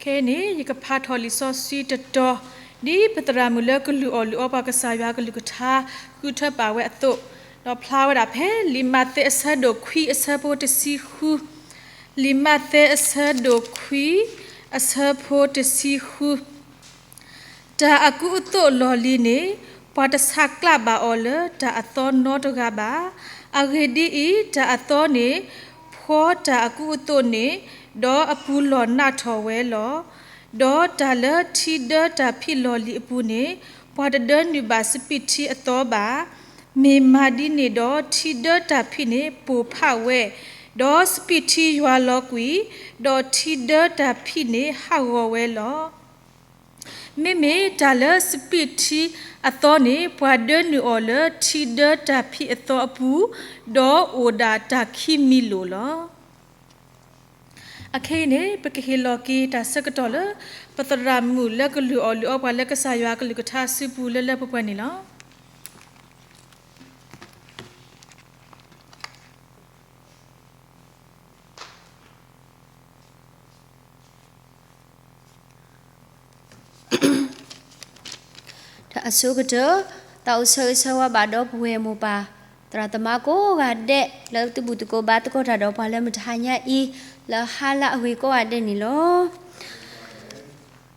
ခဲအံၤန့ၣ် ယကဖးထီၣ်လံာ်စီဆှံတတီၤ, ဒ်ပသရၣ်မုၣ်လၢကလုၢ်အီၣ်လုၢ်အီပှၤကစၢ်ယွၤကလုၢ်ကထါ ဃုထၢပာ်ဝဲအသိး, ဒီးဖျါဝဲဒၣ်ဖဲလံာ်မးသဲအဆၢဒိၣ်ခွံအဆၢဖိတဆံဃု, လံာ်မးသဲအဆၢဒိၣ်ခွံ အဆၢဖိတဆံဃု တၢ်အကူအသိးလီၢ်လံၤန့ၣ် ပှၤတဆးကျးဘၣ်အီၤလၢတၢ်အသီနီတဂၤဘၣ်. အဂ့ၢ်ဒ်အံၤ, တၢ်အသီန့ၣ် ဖှီတၢ်အကူအသိးန့ၣ်, ဒီးအပူၤလီၢ်နးထီၣ်ဝဲလီၤ. ဒီးတၢ်လၢထံဒၢတၢ်ဖံးလီၢ်လံၤအပူၤန့ၣ်, ပှၤတဒၢနုာ်ဘၣ်စပံးထံအသီဘၣ်. မ့ၢ်မၤဒ်န့ၣ်ဒီး ထံဒၢတၢ်ဖံးန့ၣ်ပိၢ်ဖးဝဲ, ဒီးစပံးထံယွၤလီၤကွံာ်, ဒီးထံဒၢတၢ်ဖံးန့ၣ်ဟးဂီၤဝဲလီၤ. မ့မ့ၢ်တၢ်လၢစပံးထံအသီန့ၣ် ပှၤဒၢနုာ်အီၤလၢထံဒၢတၢ်ဖံးအသီအပူၤ, ဒီးအိၣ်ဒၣ်တၢ်ခံမံၤလိာ်လီၤ. အခဲအံၤန့ၣ် ပကဟ့ၣ်လီၤက့ၤတၢ်ဆၢကတီၢ်လၢ ပသရၣ်မုၣ်လၢကလုၢ်အီၣ်လုၢ်အီပှၤလၢကစၢ်ယွၤကလုၢ်ကထါအစုပူၤလၢလၢပှဲၤပှဲၤန့ၣ်လီၤ. တၢ်အဆိကတၢၢ်, သးအိၣ်ဆၢဂ့ၤဆၢဝါဘၣ်ဒီပုၢ်ဝဲၢ်မိၢ်ပၢ် သရၣ်သမါကိးဂၤဒဲး လၢသုဘူၣ်သကိးဘါသကိးတၢ်ဒီးပှၤလၢမုၢ်တဟါညါအံၤ လၢဟါလၢအဂ့ၤကိးဂၤဒဲးန့ၣ်လီၤ.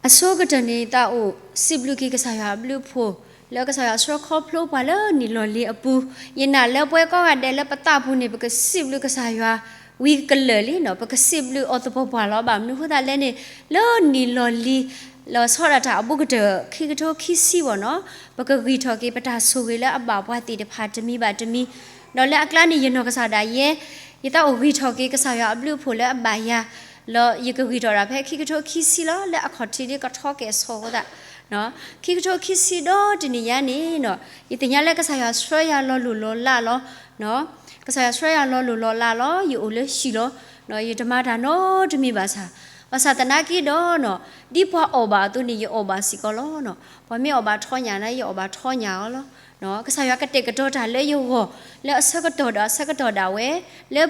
အဆိကတၢၢ်န့ၣ် သးအိၣ်စံးဘျုးက့ၤကစၢ်ယွၤအဘျုးအဖှိၣ် လၢကစၢ်ယွၤဆှၢခီဖျိပှၤလၢနံၣ်လီၢ်လံၤအပူၤ, ယနာ်လၢပဝဲကိးဂၤဒဲးလၢပသးပူၤန့ၣ် ပကစံးဘျုးကစၢ်ယွၤ ဝံၤကလၢာ်လံနီၤ, ပကစံးဘျုးအီၤသပှၢ်ပှၢ်လီၤ. ဘၣ်မနုၤအဃိသတးလဲၣ်န့ၣ် လၢနံၣ်လီၢ်လံၤ လီၤဆီဒၣ်တၢ်အဘူးကတၢၢ် ခံကထိခံဆံဘၣ်နီၤ, ပကဂံၢ်ထီၣ်က့ၤပတၢ်ဆိၣ်ဂ့ၤလၢအဘၣ်ပှၤသ့ၣ်တဖၣ်တမံၤဘၣ်တမံၤ, ဒီးလၢအကျါန့ၣ် ယနီၢ်ကစၢ်ဒၣ်ယဲ ယသးအိၣ်ဂံၢ်ထီၣ်က့ၤကစၢ်ယွၤအဘျုးအဖှိၣ်လၢအဘၣ်ယၤ, လၢယကဂံၢ်ထီၣ်ဒၣ်ဖဲခံကထိခံဆံလီၤ, လၢအခီၣ်ထံးဒ်ကထီကဲၣ်ဆိးအဃိသတး ခံကထိခံဆံဒီးတနံၣ်ညါန့ၣ်နီၤ, ယသ့ၣ်ညါလၢကစၢ်ယွၤဆှၢယၤလီၤလိၢ်လီၤလးလီၤ. ကစၢ်ယွၤဆှၢယၤလီၤလိၢ်လီၤလးလီၤ, ယအိၣ်လၢဟံၣ်လီၤ. ယတမၤတၢ်နီတမံၤဘၣ်ဆၣ်, ဘၣ်ဆၣ်သနာ်က့ဒီးနီၤ, ဒ်ပှၤအီၣ်ဘၣ်အသိးန့ၣ် ယအီၣ်ဘၣ်စ့ၢ်ကီးလီၤ. ပှၤမ့ၢ်အီၣ်ဘၣ်ထီညၣ်န့ၣ် ယအီၣ်ဘၣ်ထီညၣ်အီၤလီၤ. ကစၢ်ယွၤကတဲာ်ကတီၤတၢ်လၢယဂီၢ် လၢအဆၢကတီၢ်ဒီးအဆၢကတီၢ်ဒၣ်ဝဲ လၢ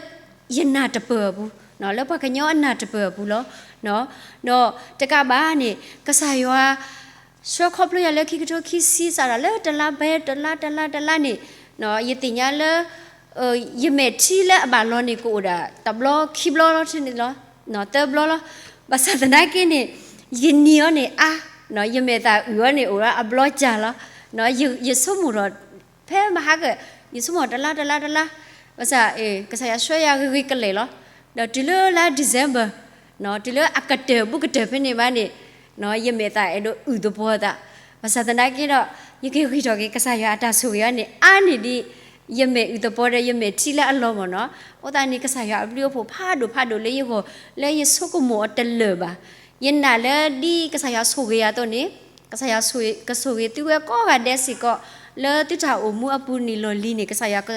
ယနၢ်တပၢၢ်အပူၤ, လၢပှၤကညီအနၢ်တပၢၢ်အပူၤလီၤ. ဒီးတကးဘၣ်န့ၣ် ကစၢ်ယွၤ ဆှၢခီဖျိယၤလၢခံကထိခံဆံ စးထီၣ်လၢတလါဘဲတလါတလါတလါန့ၣ်, ယသ့ၣ်ညါလၢ ယမဲာ်ထံလၢအဘၣ်လီၤန့ၣ် ကအိၣ်ဒၣ်တဘျီခံဘျီလီၤ, သၢဘျီလီၤ. ဘၣ်ဆၣ်သနာ်က့န့ၣ် ယနံၤအီၤန့ၣ်အါ, ယမဲာ်သၣ်အုၣ်အီၤန့ၣ် အိၣ်ဒီးအဘျီကၢ်လီၤ. ယဆိကမိၣ်ထီၣ် ဖဲမဟါက ယဆိကမိၣ်တလါတလါတလါ, ဘၣ်ဆၣ် ကစၢ်ယွၤဆှၢယၤဂ့ၤဂ့ၤကလဲာ်လီၤ. ဒီးတုၤလၢလါ December တုၤလၢအကတၢၢ်ဘူးကတၢၢ်ဖဲန့ၣ်ဘၣ်န့ၣ်, ယမဲာ်သၣ်အဲၣ်ဒိးအုၣ်သပှီၤသး, ဘၣ်ဆၣ်သနာ်က့ဒီး ယကဂံၢ်ထီၣ်က့ၤကစၢ်ယွၤအတၢ်ဆိၣ်ဂ့ၤအီၤန့ၣ် အါန့ၢ်ဒ် ယမဲာ်အုၣ်သပှီၤဒီးယမဲာ်ထံလၢအလီၤမၢ်နီၤ. အဃိသတးန့ၣ် ကစၢ်ယွၤအဘျုးအဖှိၣ်ဖးဒိၣ်ဖးဒိၣ်လၢယဂီၢ် လၢယဆိကမိၣ်အီၤတလၢာ်ဘၣ်. ယနာ်လၢဒ်ကစၢ်ယွၤဆိၣ်ဂ့ၤယၤအသိးန့ၣ် ကစၢ်ယွၤကဆိၣ်ဂ့ၤသုဝဲကိးဂၤဒဲးစ့ၢ်ကီး, လၢသုတၢ်အိၣ်မူအပူၤနံၣ်လီၢ်လံၤန့ၣ် ကစၢ်ယွၤက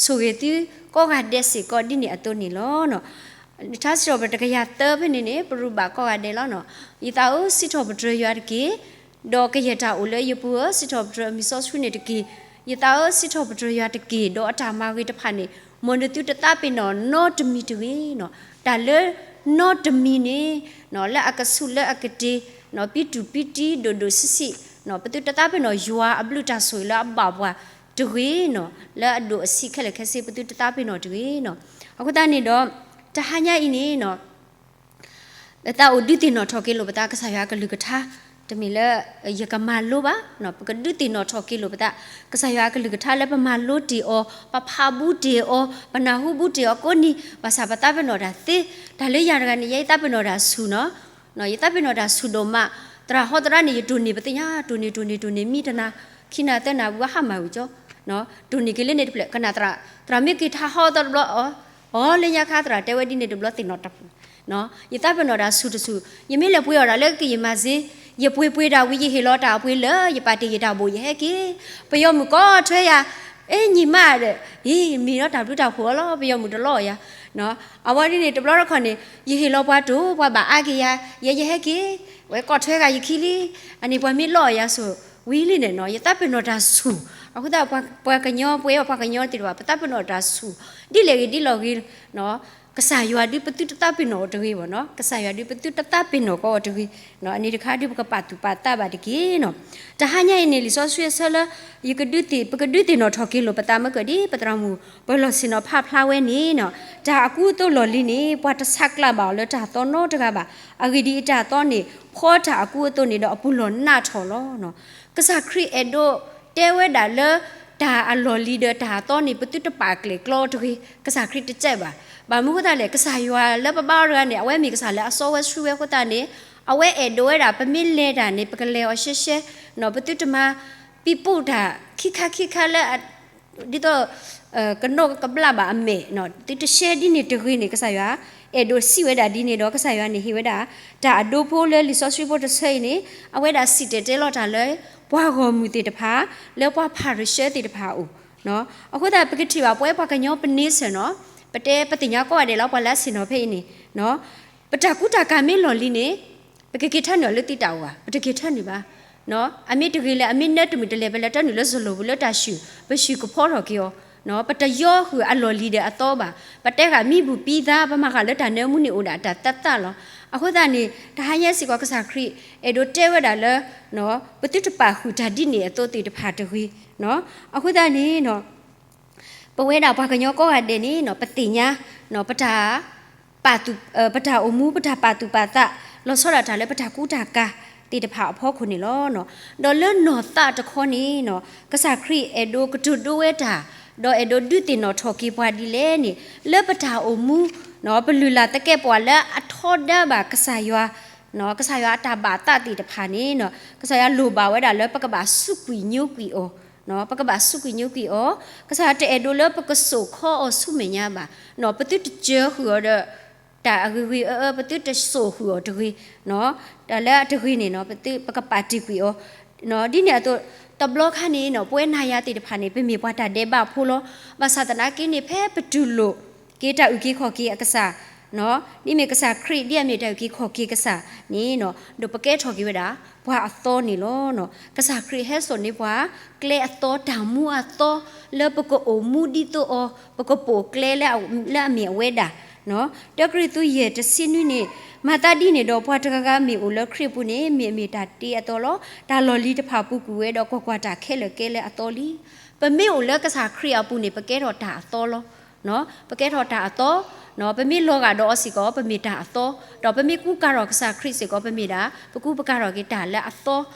ဆိၣ်ဂ့ၤသုကိးဂၤဒဲးစ့ၢ်ကီးဒ်န့ၣ်အသိးန့ၣ်လီၤ. ထါစံးထီၣ်ပတြၢၤတကယၤသၢဖဲန့ၣ်န့ၣ် ပရူးဘၣ်ကိးဂၤဒဲးလီၤ. ယသးဧၢ စံးထီၣ်ပတြၢၤယွၤတက့ၢ်, ဒီးကယဲၢ်တၢ်အိၣ်လၢယပူၤဧၢ စံးထီၣ်ပတြၢၤအမံၤစီဆှံန့ၣ်တက့ၢ်. ယသးဧၢ စံးထီၣ်ပတြၢၤယွၤတက့ၢ်, ဒီးအတၢ်မၤဂ့ၤတဖၣ်န့ၣ် မ်နသုတသးပ့ၤနီၣ်နီတမံၤတဂ့ၤ. တၢ်လၢနီတမံၤန့ၣ် လၢအကဆူးလၢအကတ့ၤ ပံတူၢ်ပံတံဒိၣ်ဒိၣ်ဆံးဆံး, ပသုတသးပ့ၤနီၣ်ယွၤအဘျုးတၢ်ဆိၣ်ဂ့ၤလၢအဘၣ်ပှၤတဂ့ၤနီၤ, လၢအဒိၣ်အဆံးခဲလၢာ်ခဲဆ့ ပသုတသးပ့ၤနီၣ်တဂ့ၤနီၤ. အဃိသတးန့ၣ်ဒီး တဟါညါအံၤန့ၣ် ပသးအိၣ်ဒုးသ့ၣ်နီၣ်ထီၣ်က့ၤလိာ်ပသးကစၢ်ယွၤအကလုၢ်ကထါ, တမ့ၢ်လၢယကမၤလိဘၣ်, ပကဒုးသ့ၣ်နီၣ်ထီၣ်က့ၤလိာ်ပသး ကစၢ်ယွၤအကလုၢ်ကထါလၢပမၤလိတ့ၢ်အီၤ, ပဖးဘူးတ့ၢ်အီၤ, ပနၢ်ဟူဘူးတ့ၢ်အီၤကိးနံၤ, ဘၣ်ဆၣ်ပသးပ့ၤနီၣ်တၢ်သ့, တၢ်လၢယၤတဂၤန့ၣ် ယဲယသးပ့ၤနီၣ်တၢ်ဆူၣ်နီၤ, ယသးပ့ၤနီၣ်တၢ်ဆူၣ်ဒိၣ်မး, သရၣ်ဟီသရၣ်န့ၣ် ယတိၢ်န့ၢ်ပသ့ၣ်ညါ, တိၢ်န့ၢ်တိၢ်န့ၢ်တိၢ်န့ၢ် မံတနၤ, ခံနၤသၢနၤ ဝံၤဟါမၢ်ဝံၤကၠီ, တိၢ်န့ၢ်က့ၤလၢန့ၣ်တဖျၢၣ် ကနၣ်သရၣ်, သရၣ်မ့ၢ်က့ၤထါဟီသီတဘျီအီၤ, အီၤလၢညါခါသရၣ်တဲဝဲဒ်န့ၣ်တဘျီသ့ၣ်နီၣ်တၢ်ပူၤ, ယသးပ့ၤနီၣ်တၢ်ဆူၣ်တဆူၣ်, ယမ့ၢ်လဲၤပှ့ၤအီၣ်တၢ်လၢကယံာ်မၤစ့, ယပှ့ၤပှ့ၤတၢ်ဝံၤ ယဟ့ၣ်လီၤတၢ်အပှ့ၤလၢယပာ်တ့ၢ်ယတၢ်ဘိၣ်ယဟဲက့ၤ, ပယီၤမုၣ်ကိးထွဲယၤ, အ့ ညီမ ဒီး, အ့ မ့ၢ်ဒီးတၢ်ဘျုးတၢ်ဖှိၣ်အီၤလီၤ ပယီၤမုၣ်တလီအီၣ်ယၤ, အဝဲဒ်န့ၣ်တဘျီတခီၣ်န့ၣ် ယဟ့ၣ်လီၤပှၤတိၢ် ပှၤဘၣ်အါက့ၤယၤ, ယဲယဟဲက့ၤ, ဝဲကိးထွဲဂၤယခံလံ, အန့ၣ်ပှၤမ့ၢ်လီအီၣ်ယၤဆိၣ်, ဝံၤလံန့ၣ်နီၤ ယသးပ့ၤနီၣ်တၢ်ဆူၣ်, အဃိသတး ပှၤကညီပှဲၤအီၤ ပှၤကညီသ့ၣ်တဖၣ် ပသးပ့ၤနီၣ်တၢ်ဆူၣ်, ဒ်လဲၣ်ဂ့ၤဒ်လဲၣ်ဂ့ၤ, ကစၢ်ယွၤဒုးပသုတသးပ့ၤနီၣ်အီၤတဂ့ၤဘၣ်နီၤ, ကစၢ်ယွၤဒုးပသုတသးပ့ၤနီၣ်ကီးအီၤတဂ့ၤ, အန့ၣ်တခါဒုးပကပာ်သူၣ်ပာ်သးဘၣ်တက့ၢ်နီၤ. တဟါညါအံၤန့ၣ် လံာ်စီဆှံအဆၢလၢ ယကဒုးသ့ၣ် ပကဒုးသ့ၣ်နီၣ်ထီၣ်က့ၤလိာ်ပသးမၢကၢၢ်ဒ်ပသရၣ်မုၣ် ပလီၢ်ဆ့ၣ်နီၤဖးဖျါဝဲန့ၣ်နီၤ, တၢ်အကူအသိးလီၢ်လံၤန့ၣ် ပှၤတဆးကျးဘၣ်အီၤလၢတၢ်သီနီတဂၤဘၣ်. အဂ့ၢ်ဒ်အံၤ, တၢ်သီန့ၣ် ဖီတၢ်အကူအသိးန့ၣ်ဒီးအပူၤလီၢ်နးထီၣ်လီၤ. ကစၢ်ခရံာ်အဲၣ်ဒိးတဲဝဲဒၣ်လၢ တၢ်အလီၢ်လံၤဒီးတၢ်အသီန့ၣ် ပသုတပာ်ကျဲၤကျီတဂ့ၤ, ကစၢ်ခရံာ်တတဲဘၣ်. ဘၣ်မနုၤအဃိသတးလဲၣ်, ကစၢ်ယွၤလၢပဘါအီၤတဂၤန့ၣ် အဝဲမ့ၢ်ကစၢ်လၢအစီဝဲဆှံဝဲအဃိသတးန့ၣ် အဝဲအဲၣ်ဒိးဝဲဒၣ် ပမ့ၢ်လဲၤတၢ်န့ၣ် ပကလဲၤအီၤရှဲရှဲ, ပသုတမၤ ပံပူၣ်တၢ်ခံခါခံခါလၢ ဒ်သိး ကနီၣ်ကဘျၣ်ဘၣ်အမဲာ်, သုတရှဲဒ်န့ၣ်တဂ့ၤန့ၣ် ကစၢ်ယွၤ အဲၣ်ဒိးစံးဝဲဒၣ်ဒ်န့ၣ်ဒီး ကစၢ်ယွၤန့ၣ်ဟ့ၣ်ဝဲဒၣ် တၢ်အဒိဖိလၢလံာ်စီဆှံဖိတဆၢအံၤန့ၣ် အဝဲဒၣ်စံၣ်တဲၤတဲလီၤတၢ်လၢ ပှၤဂီၢ်မုၢ်သ့ၣ်တဖၣ် လၢပှၤဖၤရံၤၡဲသ့ၣ်တဖၣ်အအိၣ်. အဃိသတး ပကထံၣ်ဘၣ်ပဝဲပှၤကညီပန့ဆၢၣ်နီၤ, ပတဲပသ့ၣ်ညါကိးဂၤဒဲးလၢပှၤလၢအဆ့ၣ်နီၤဖဲအံၤန့ၣ် ပတၢ်ကူတၢ်ကၤမ့ၢ်လီၢ်လံၤန့ၣ် ပကက့ၤထၢနုာ်အီၤလၢသုတၢ်အိၣ်ဧါ, ပတက့ၤထၢနုာ်ဘၣ်. အမ့ၢ်တဂ့ၤလၢ အမ့ၢ်နၢတမုာ်တလဲၣ် ပလဲၤတၢ်နုာ်လၢစလိၣ်ပူၤလၢတၢ်ဆူၣ် ပဆူၣ်ကဖီထီၣ်က့ၤအီၤ, ပတယီဃုာ်အလီၢ်လံၤဒီးအသီဘၣ်, ပတဲဃာ်မံဘူၣ်ပံသါ ပမၤဃာ်လၢတၢ်နၢမူန့ၣ်အိၣ်ဒၣ်တၢ်သၢသၢလီၤ. အဃိသတးန့ၣ် တဟါညါစ့ၢ်ကီးကစၢ်ခရံာ် အဲၣ်ဒိးတဲဝဲဒၣ်လၢ ပသုတပာ်ဃုာ်တၢ်ဒ်န့ၣ်အသိးသ့ၣ်တဖၣ်တဂ့ၤ. အဃိသတးန့ၣ် ပဝဲဒၣ်ပှၤကညီကိးဂၤဒဲးန့ၣ် ပသ့ၣ်ညါ ပတၢ် ပတၢ်အိၣ်မူ ပတၢ်ပာ်သူၣ်ပာ်သး လီၤဆီဒၣ်တၢ်လၢပတၢ်ကူတၢ်ကၤသ့ၣ်တဖၣ်အဖီခိၣ်န့ၣ်လီၤ. ဒီးလၢနီၢ်သးတခီန့ၣ် ကစၢ်ခရံာ်အဲၣ်ဒိးကတိၤဒိဝဲတၢ် ဒီးအဲၣ်ဒိးဒုးသ့ၣ်နီၣ်ထီၣ်က့ၤပှၤဒ်လဲၣ်န့ၣ် လၢပတၢ်အိၣ်မူ ပလုၢ်လၢ်သကဲးပဝးလၢအထီဒါဘၣ်ကစၢ်ယွၤ ကစၢ်ယွၤအတၢ်ဘၣ်သးသ့ၣ်တဖၣ်န့ၣ် ကစၢ်ယွၤလိၣ်ဘၣ်ဝဲဒၣ်လၢပကဘၣ်စူးကွံာ်ညိကွံာ်အီၤ, ပကဘၣ်စူးကွံာ်ညိကွံာ်အီၤ, ကစၢ်ယွၤတအဲၣ်ဒိးလၢပကစိာ်ခီအီၤဆူမဲာ်ညါဘၣ်, ပသုတစၢဃုာ်အီၤဒီး တၢ်အဂ့ၤဂ့ၤအၢအၢ ပသုတစိာ်ဃုာ်အီၤတဂ့ၤ, တၢ်လၢအတဂ့ၤန့ၣ် ပသု ပကပာ်တ့ၢ်ကွံာ်အီၤ, ဒ်န့ၣ်အသိး တဘျီခါန့ၣ် ပဝဲနၤယၤသ့ၣ်တဖၣ်န့ၣ် ပမ့ၢ်ပှၤတၢ်ဒဲးဘးဖိလီၤ. ဘၣ်ဆၣ်သနာ်က့န့ၣ် ဖဲပတူၢ်လိာ်က့ၤတၢ်အုၣ်က့ၤခီၣ်က့ၤအကစၢ် ဒ်မ့ၢ်ကစၢ်ခရံာ် ဒ်အမ့ၢ်တၢ်အုၣ်က့ၤခီၣ်က့ၤကစၢ်န့ၣ် ဒီးပကဲထီၣ်က့ၤဝဲဒၣ် ပှၤအသီန့ၣ်လီၤ. ကစၢ်ခရံာ်ဟဲစိာ်န့ၢ်ပှၤ ကျဲအသီ တၢ်မူအသီ လၢပကအိၣ်မူဒ်သိးအီၤ ပကပိာ်ကျဲလၢအမ့ၢ်အဝဲဒၣ် တၢကရံၣ်သူး ယဲၢ် တဆံနွံန့ၣ် မၤသးဒ်န့ၣ်ဒီး ပှၤတဂၤဂၤမ့ၢ်အိၣ်လၢခရံာ်အပူၤန့ၣ် မ့ၢ်အမ့ၢ်တၢ်တ့အသီလီၤ. တၢ်လီၢ်လံၤတဖၣ်ပူၤကွံာ်ဝဲဒီး ကွၢ်ကွၢ်, တၢ်ခဲလၢာ်ကဲလၢအသီလံ. ပမ့ၢ်အိၣ်လၢကစၢ်ခရံာ်အပူၤန့ၣ် ပကဲထီၣ်တၢ်အသီလီၤ. ပကဲထီၣ်တၢ်အသီ, ပမ့ၢ်လီၤဂာ်ဒီးအီၤစ့ၢ်ကီး ပမ့ၢ်တၢ်အသီ, ဒီးပမ့ၢ်ကူကၤထီၣ်ကစၢ်ခရံာ်စ့ၢ်ကီး ပမ့ၢ်ဒၣ် ပကူပကၤထီၣ်က့ၤတၢ်လၢအသ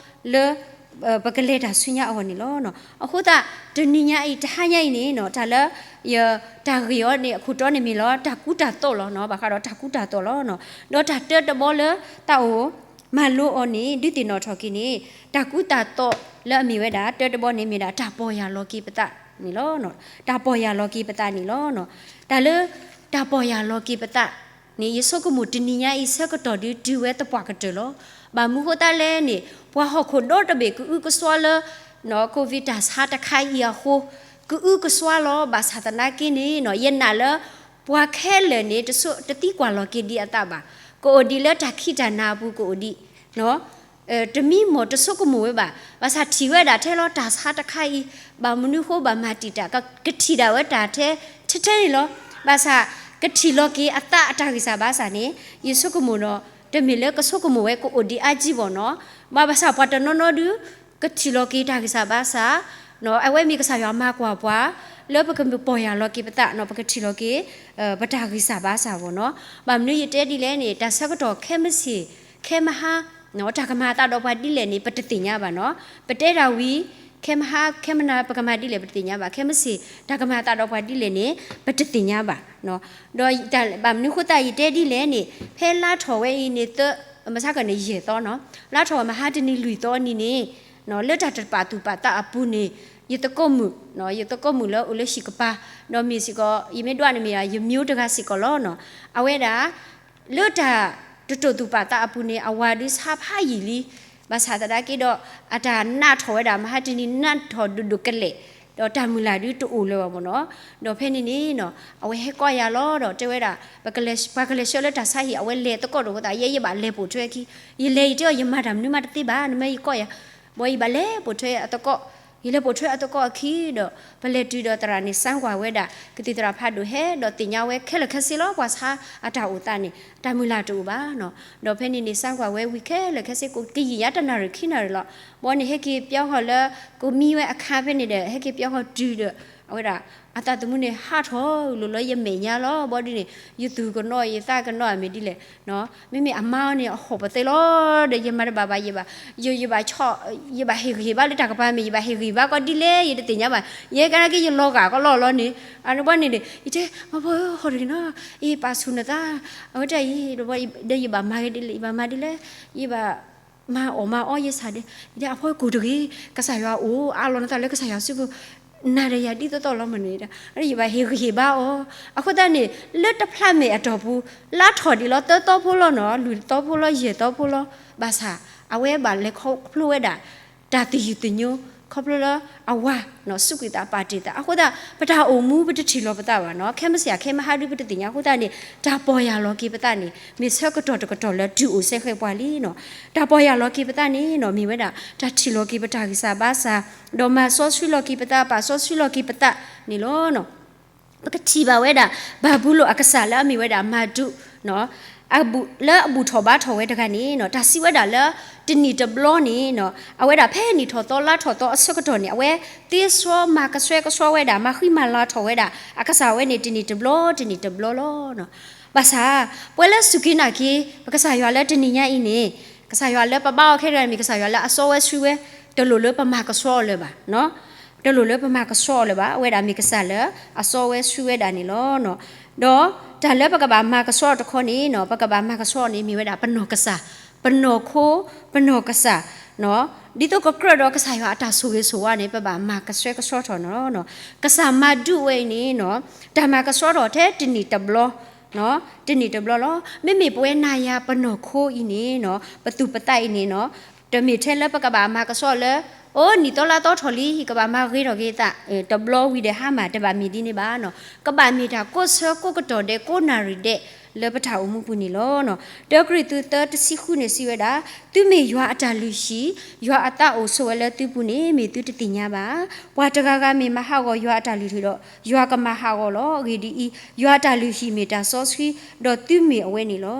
ီလၢ ပကလဲၤတၢ်ဆူညါအဂီၢ်န့ၣ်လီၤ. အဃိသတး တနံၤညါအံၤ တဟါညါအံၤန့ၣ် တၢ်လၢ တၢ်ဂ့ၢ်အီၤန့ၣ် အခိၣ်တီန့ၣ်မ့ၢ်လီၤ တၢ်ကူတၢ်သိးလီၤ. ဘၣ်ဃးဒီးတၢ်ကူတၢ်သိးလီၤ. ဒီးတၢ်တၢတဘီလၢ သးအိၣ်မၤလိအီၤန့ၣ် ဒုးသ့ၣ်နီၣ်ထီၣ်က့ၤန့ၣ် တၢ်ကူတၢ်သိးလၢအမ့ၢ်ဝဲဒၣ် တၢတဘီန့ၣ်မ့ၢ်ဒၣ် တၢ်ပီၢ်ယၢ်လီၤက့ၤပသးန့ၣ်လီၤ. တၢ်ပီၢ်ယၢ်လီၤက့ၤပသးန့ၣ်လီၤ. တၢ်လၢ တၢ်ပီၢ်ယၢ်လီၤက့ၤပသးန့ၣ် ယဆိကမိၣ်တနံၤညါအံၤဆၢကတီၢ်ဒုးတုၤဝဲသပှၢ်ကတၢၢ်လီၤ. ဘၣ်မနုၤဃိသတးလဲၣ်န့ၣ် ပှၤဟီၣ်ခိၣ်ဒီတဘ့ၣ်ကအုကစွါလၢ COVID တၢ်ဆါတခါအံၤအဃိ ကအုကစွါလီၤ. ဘၣ်ဆၣ်သနာ်က့န့ၣ် ယနာ်လၢ ပှၤခဲလၢာ်န့ၣ် တသံကွၢ်လီၤက့ၤဒံးအသးဘၣ်. ကအိၣ်ဒံးလၢတၢ်ခံးတၢ်နၤအပူၤကအိၣ်ဒံး တမံမီၢ်တဆိကမိၣ်ဝဲဘၣ်. ဘၣ်ဆၣ်ထံၣ်ဝဲဒၣ်ထဲလီၤတၢ်ဆါတခါအံၤ, ဘၣ်မနုၤဃိဘၣ်မၤတံာ်တာ် ကထံၣ်ဒၣ်ဝဲတၢ်ထဲ ထဲထဲန့ၣ်လီၤ. ဘၣ်ဆၣ် ကထံၣ်လီၤက့ၤအသးအတၢ်ဂံၢ်စၢ်ဘါစၢ်န့ၣ် ယဆိကမိၣ်ဒီး တမ့ၢ်လၢကဆိကမိၣ်ဝဲကအိၣ်ဒံးအါကံဘၣ်နီၤ. ဘၣ်ဆၣ်ပှၤတနီၤနီၤဒုး ကထံၣ်လီၤက့ၤတၢ်ဂံၢ်စၢ်ဘါစၢ် အဝဲမ့ၢ်ကစၢ်ယွၤမၤကွၢ်ပှၤ လၢပကမ့ၢ်ပီၢ်ယၢ်လီၤက့ၤပသး ပကထံၣ်လီၤက့ၤ ပတၢ်ဂံၢ်စၢ်ဘါစၢ်ဘၣ်နီၤ. ဘၣ်မနုၤယတဲဒ်လဲၣ်န့ၣ် တၢ်ဆၢကတီၢ်ခဲမုၢ်ဆ့ၣ် ခဲမုၢ်ဟါ တၢ်ကမၤအသးဒီးပှၤဒ်လဲၣ်န့ၣ် ပတသ့ၣ်ညါဘၣ်နီၤ. ပတဲတၢ်ဝံၤ ခဲမုၢ်ဟါ ခဲမုၢ်နၤ ပကမၤဒ်လဲၣ် ပတသ့ၣ်ညါဘၣ်. ခဲမုၢ်ဆ့ၣ် တၢ်ကမၤအသးဒီးပှၤဒ်လဲၣ်န့ၣ် ပတသ့ၣ်ညါဘၣ်. ဒီးဘၣ်မနုၤဃိသတးယတဲဒ်လဲၣ်န့ၣ် ဖဲလါထီၣ်ဝဲအံၤန့ၣ် သၢ မဆါကန့ၣ် ယဲၢ်သီနီၤ. လါထီၣ်ဝဲမဟါတနံၤလွံၢ်သီအနံၤန့ၣ် လၢတၢ်တပာ်သူၣ်ပာ်သးအပူၤန့ၣ် ယသကိးမုၣ် ယသကိးမုၣ်လၢအိၣ်လၢဟံၣ်ကပၤ ဒီးမ့ၢ်စ့ၢ်ကီး ယမ့ၢ်ဒွးန့ၣ်မ့ၢ်ဒၣ် ယမျိတဂၤစ့ၢ်ကီးလီၤ. အဝဲဒၣ် လၢတၢ်တတိာ်သူၣ်ပာ်သးအပူၤန့ၣ် အဝၤဒုးဆါဖးယံာ်လံ. ဘၣ်ဆၣ်သနာ်က့ဒီး အတၢ်နးထီၣ်ဝဲဒၣ် မဟါတနံၤနးထီၣ်ဒိၣ်ဒိၣ်ကလဲာ် ဒီးတၢ်မုၢ်လၢ်ဒုးတအိၣ်လၢၤဘၣ်မ့ၢ်နီၤ. ဒီးဖဲန့ၣ်န့ၣ် အဝဲဟဲကိးယၤလီၤ ဒီးတဲဝဲဒၣ် ပှၤကလဲၤဆှၢလၢတၢ်ဆါဟံၣ် အဝဲလဲၤသကိးတၢ်အဃိသတး ယဲယဘၣ်လဲၤပိာ်ထွဲခံ ယလဲၤအံၤတဲအီၤ ယမၤတၢ်မနုၤမးတသ့ဘၣ် နမ့ၢ်ယကိးယၤ ဘၣ်ယဘၣ်လဲၤပိာ်ထွဲအသကိး ယလဲၤပိာ်ထွဲအသကိးအခံဒီး ပလဲၤတုၤဒီးသရၣ်န့ၣ် စၢကွၢ်ဝဲဒၣ် ကသံၣ်သရၣ်ဖးဒိၣ်ဟဲ ဒီးသ့ၣ်ညါဝဲခဲလၢာ်ခဲဆ့လီၤ ပှၤဆါအတၢ်အိၣ်သးန့ၣ် တၢ်မုၢ်လၢ်တအိၣ်ဘၣ်နီၤ. ဒီးဖဲန့ၣ်န့ၣ် စၢကွၢ်ဝဲဝံၤခဲလၢာ်ခဲဆ့ ကယံာ်ညါတနၣ်ရံၣ်ခံနၣ်ရံၣ်လီၤ. ဘီန့ၣ် ဟဲက့ၤပၠီဃီၤလၢ ကမံဝဲအခါဖဲန့ၣ်ဒီး ဟဲက့ၤပၠီဃီၤတုၤဒီး အဝဲဒၣ် အသးသမူန့ၣ် ဟးထီၣ်လိၤလၢယမဲာ်ညါလီၤ. ဘီဒ်န့ၣ် ယသူၣ်ကနီၤ ယသးကနီၤ အမ့ၢ်ဒ်လဲၣ် မ့မ့ၢ်အမါအီၤန့ၣ် အဟီၣ်ပသဲလီၤဒီး ယမၤတဘၣ်ဘၣ် ယဘၣ် ယ ယဘၣ်ဆီၣ် ယဘၣ်ဟ့ၣ်ဂံၢ်ဟ့ၣ်ဘါလၢတၢ်ကပၤမ့ၢ် ယဘၣ်ဟ့ၣ်ဂံၢ်ဟ့ၣ်ဘါကီးဒ်လဲၣ် ယတသ့ၣ်ညါဘၣ်. ယဲကနၣ်က့ ယလီၤဂာ်ကီးလီၢ်လီၤန့ၣ် အဘီန့ၣ်ဒီး ယတဲ မၤဖိဟီၣ်တဂ့ၤနီၤ အ့ ပာ်ဆူၣ်နသး အဝဲတၢ်အံၤ ဒီးယဘၣ်မၤဂ့ၤဒ်လဲၣ် ယဘၣ်မၤဒ်လဲၣ် ယဘၣ် မၤအီၣ်မၤအီယဆၣ်ဒဲး ယတဲအဖီကိၣ်တဂ့ၤ ကစၢ်ယွၤအိၣ် အးလီၤနသးလၢကစၢ်ယွၤစုပူၤ နၤဒီးယၤဒ်သိးသိးလီၤမ့ၢ်န့ၣ် ယဘၣ်ဟ့ၣ်ဂံၢ်ဟ့ၣ်ဘါအီၤ အဃိသတးန့ၣ် လၢတဖျးမဲာ်အတီၢ်ပူၤ လါထီၣ်ဒံးလီၤ သၢသီဖိလီၤနီၤ လွံၢ်သီဖိလီၤ ယဲၢ်သီဖိလီၤ ဘၣ်ဆၣ် အဝဲဘၣ်လဲၤခီဖျိဝဲဒၣ် တၢ်သယုၢ်သညိ ခီဖျိလၢအဝၤ စူးကွံာ်သးပာ်တ့ၢ်သး အဃိသတး ပတၢ်အိၣ်မူပတထံၣ်လီၤပသးဘၣ်နီၤ ခဲမုၢ်ဆ့ၣ်ခဲမုၢ်ဟါဒုပတသ့ၣ်ညါအဃိသတးန့ၣ် တၢ်ပီၢ်ယၢ်လီၤက့ၤပသးန့ၣ် မ့ၢ်ဆၢကတီၢ်တကတီၢ်လၢတုၤအိၣ်စဲဃဲပှၤလံနီၤ တၢ်ပီၢ်ယၢ်လီၤက့ၤပသးန့ၣ်နီၤ မ့ၢ်ဝဲဒၣ် တၢ်ထံၣ်လီၤက့ၤပတၢ်ဂံၢ်စၢ်ဘါစၢ် ဒီးမၤစီဆှံလီၤက့ၤပသး ပာ်စီဆှံလီၤက့ၤပသးန့ၣ်လီၤ. ပကထံၣ်ဘၣ်ဝဲဒၣ် ဘၤဘူလိၣ်အကစၢ်လၢအမ့ၢ်ဝဲဒၣ် မၤဒူး လၢအဘူၣ်ထီၣ်ဘါထီၣ်ဝဲတဂၤန့ၣ်နီၤ တၢ်စံးဝဲဒၣ်လၢ တနံၣ်တဘျီန့ၣ်နီၤ အဝဲဒၣ်ဖဲနံၣ်ထီၣ်သီလါထီၣ်သီအဆၢကတီၢ်န့ၣ် အဝဲသ့ဆှီမၤကဆှဲကဆှီဝဲဒၣ် မၤဃံမၤလၤထီၣ်ဝဲဒၣ် အကစၢ်ဝဲန့ၣ် တနံၣ်တဘျီ တနံၣ်တဘျီလီၤ. ဘၣ်ဆၣ် ပဝဲလၢစူၢ်က့ၤနာ်က့ၤ ပကစၢ်ယွၤလၢတနံၤညါအံၤန့ၣ် ကစၢ်ယွၤလၢပဘါအီၤခဲတဂၤန့ၣ် မ့ၢ်ကစၢ်ယွၤလၢအစီဝဲဆှံဝဲ တလိၣ်လၢပမၤကဆှီအီၤလၢၤဘၣ် တလိၣ်လၢပမၤကဆှီအီၤလၢၤဘၣ် အဝဲဒၣ်မ့ၢ်ကစၢ်လၢအစီဝဲဆှံဝဲဒၣ်န့ၣ်လီၤ. ဒီးတၢ်လၢပကဘၣ်မၤကဆှီအီၤတခီန့ၣ်နီၤ ပကဘၣ်မၤကဆှီအီၤန့ၣ် မ့ၢ်ဝဲဒၣ်ပနီၢ်ကစၢ်, ပနီၢ်ခိ, ပနီၢ်ကစၢ်, ဒ်သိးကကြၢးဒီးကစၢ်ယွၤအတၢ်ဆိၣ်ဂ့ၤဆိၣ်ဝါန့ၣ် ပဘၣ်မၤကဆှဲကဆှီထီၣ်န့ၣ်လီၤ. ကစၢ်မၤဒူးဝဲအံၤန့ၣ်နီၤ တၢ်မၤကဆှီထီၣ်ထဲတနံၣ်တဘျီ တနံၣ်တဘျီလီၤ. မ့မ့ၢ်ပဝဲနၤယၤပနီၢ်ခိအံၤန့ၣ်နီၤ ပသူၣ်ပသးအံၤန့ၣ်နီၤ တမ့ၢ်ထဲလၢပကဘၣ်မၤကဆှီလၢ အိၣ်နံၣ်သီလါသီထီၣ်လံ ကဘၣ်မၤဂ့ၤထီၣ်က့ၤသး တဘျီဝံၤဒီးဟါမၢ် တဘၣ်မ့ၢ်ဒ်န့ၣ်ဘၣ်နီၤ. ကဘၣ်မ့ၢ်တၢ်ကိးဆၢကိးကတီၢ်ဒဲး ကိးနၣ်ရံၣ်ဒဲး လၢပတၢ်အိၣ်မူပူၤန့ၣ်လီၤ. တၢကရံၣ်သူးသၢတဆံဃုန့ၣ်စံးဝဲဒၣ်, သုမ့ၢ်ယွၤအတၢ်လုၢ်ဟံၣ်, ယွၤအသးအိၣ်ဆိးဝဲလၢသုပူၤန့ၣ် မ့ၢ်သုတသ့ၣ်ညါဘၣ်. ပှၤတဂၤဂၤမ့ၢ်မၤဟးဂီၤယွၤအတၢ်လုၢ်ဟံၣ်ဒီး ယွၤကမၤဟးဂီၤလီၤ. အဂ့ၢ်ဒ်အံၤ, ယွၤအတၢ်လုၢ်ဟံၣ်မ့ၢ်တၢ်စီဆှံ, ဒီးသုမ့ၢ်အဝဲန့ၣ်လီၤ.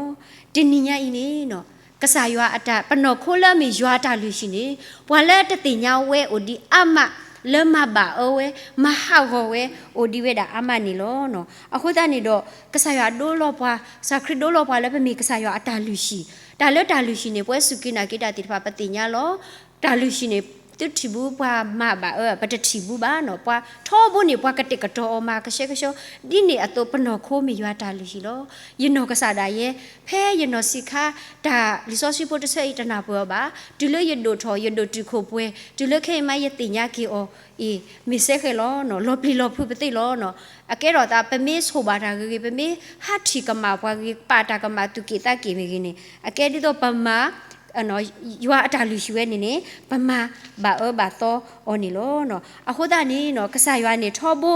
တနံၤညါအံၤန့ၣ်နီၤ ကစၢ်ယွၤအတၢ် ပနီၢ်ခိလၢအမ့ၢ်ယွၤအတၢ်လုၢ်ဟံၣ်န့ၣ် ပှၤလၢတသ့ၣ်ညါဝဲအိၣ်ဒံးအါမး, လၢမၤဘၣ်အၢဝဲ, မၤဟးဂီၤဝဲ အိၣ်ဒံးဝဲဒၣ်အါမးန့ၣ်လီၤ. အဃိသတးန့ၣ်ဒီး ကစၢ်ယွၤဒိလီၤပှၤ, ကစၢ်ခရံာ်ဒိလီၤပှၤလၢပမ့ၢ်ကစၢ်ယွၤအတၢ်လုၢ်ဟံၣ်, တၢ်လၢတၢ်လုၢ်ဟံၣ်န့ၣ် ပဝဲစူၢ်က့ၤနာ်က့ၤတၢ်သ့ၣ်တဖၣ်ပသ့ၣ်ညါလီၤ. တၢ်လုၢ်ဟံၣ်န့ၣ် သုထံၣ်ဘၣ် ပှၤမၤဘၣ်အၢ ပတထံၣ်ဘၣ်ဘၣ်နီၤ, ပှၤထီဘိန့ၣ် ပှၤကတဲာ်ကတီၤအီၤမၤကဆှဲကဆှီ, ဒ်န့ၣ်အသိးပနီၢ်ခိမ့ၢ်ယွၤတၢ်လုၢ်ဟံၣ်လီၤ. ယနီၢ်ကစၢ်ဒၣ်ယဲ ဖဲယနီၢ်ဆံးခါ တၢ်လံာ်စီဆှံဖိတဆၢအံၤတနၢ်ပၢၢ်အီၤဘၣ်, တုၤလၢယဒိၣ်ထီၣ် ယဒိၣ်တုာ်ခိၣ်ပှဲၤ, တုၤလၢခဲအံၤမးယသ့ၣ်ညါက့ၤအီၤအံၤ မ့ၢ်စဲဃဲလီၤနီၤ, လီၤပျံၤလီၤဖုးပသ့ၣ်လီၤနီၤ. အကဲထီၣ်သး ပမ့ၢ်ဆိၣ်ဘၣ်တၢ်ဂ့ၤဂ့ၤ, ပမ့ၢ်ဟးထံၣ်ကမၣ်ပှၤဂ့ၤ, ပာ်တၢ်ကမၣ်သူၣ်က့ၣ်သးက့ၣ်မ့ၢ်ဂ့ၤန့ၣ်, အကဲဒ်သိးပမၤ ယွၤအတၢ်လုၢ်ဟံၣ်ဝဲန့ၣ်န့ၣ် ပမၤဘၣ်အၢဘၣ်သီအီၤန့ၣ်လီၤ. အဃိသတးန့ၣ်နီၤ ကစၢ်ယွၤန့ၣ်ထီဘိ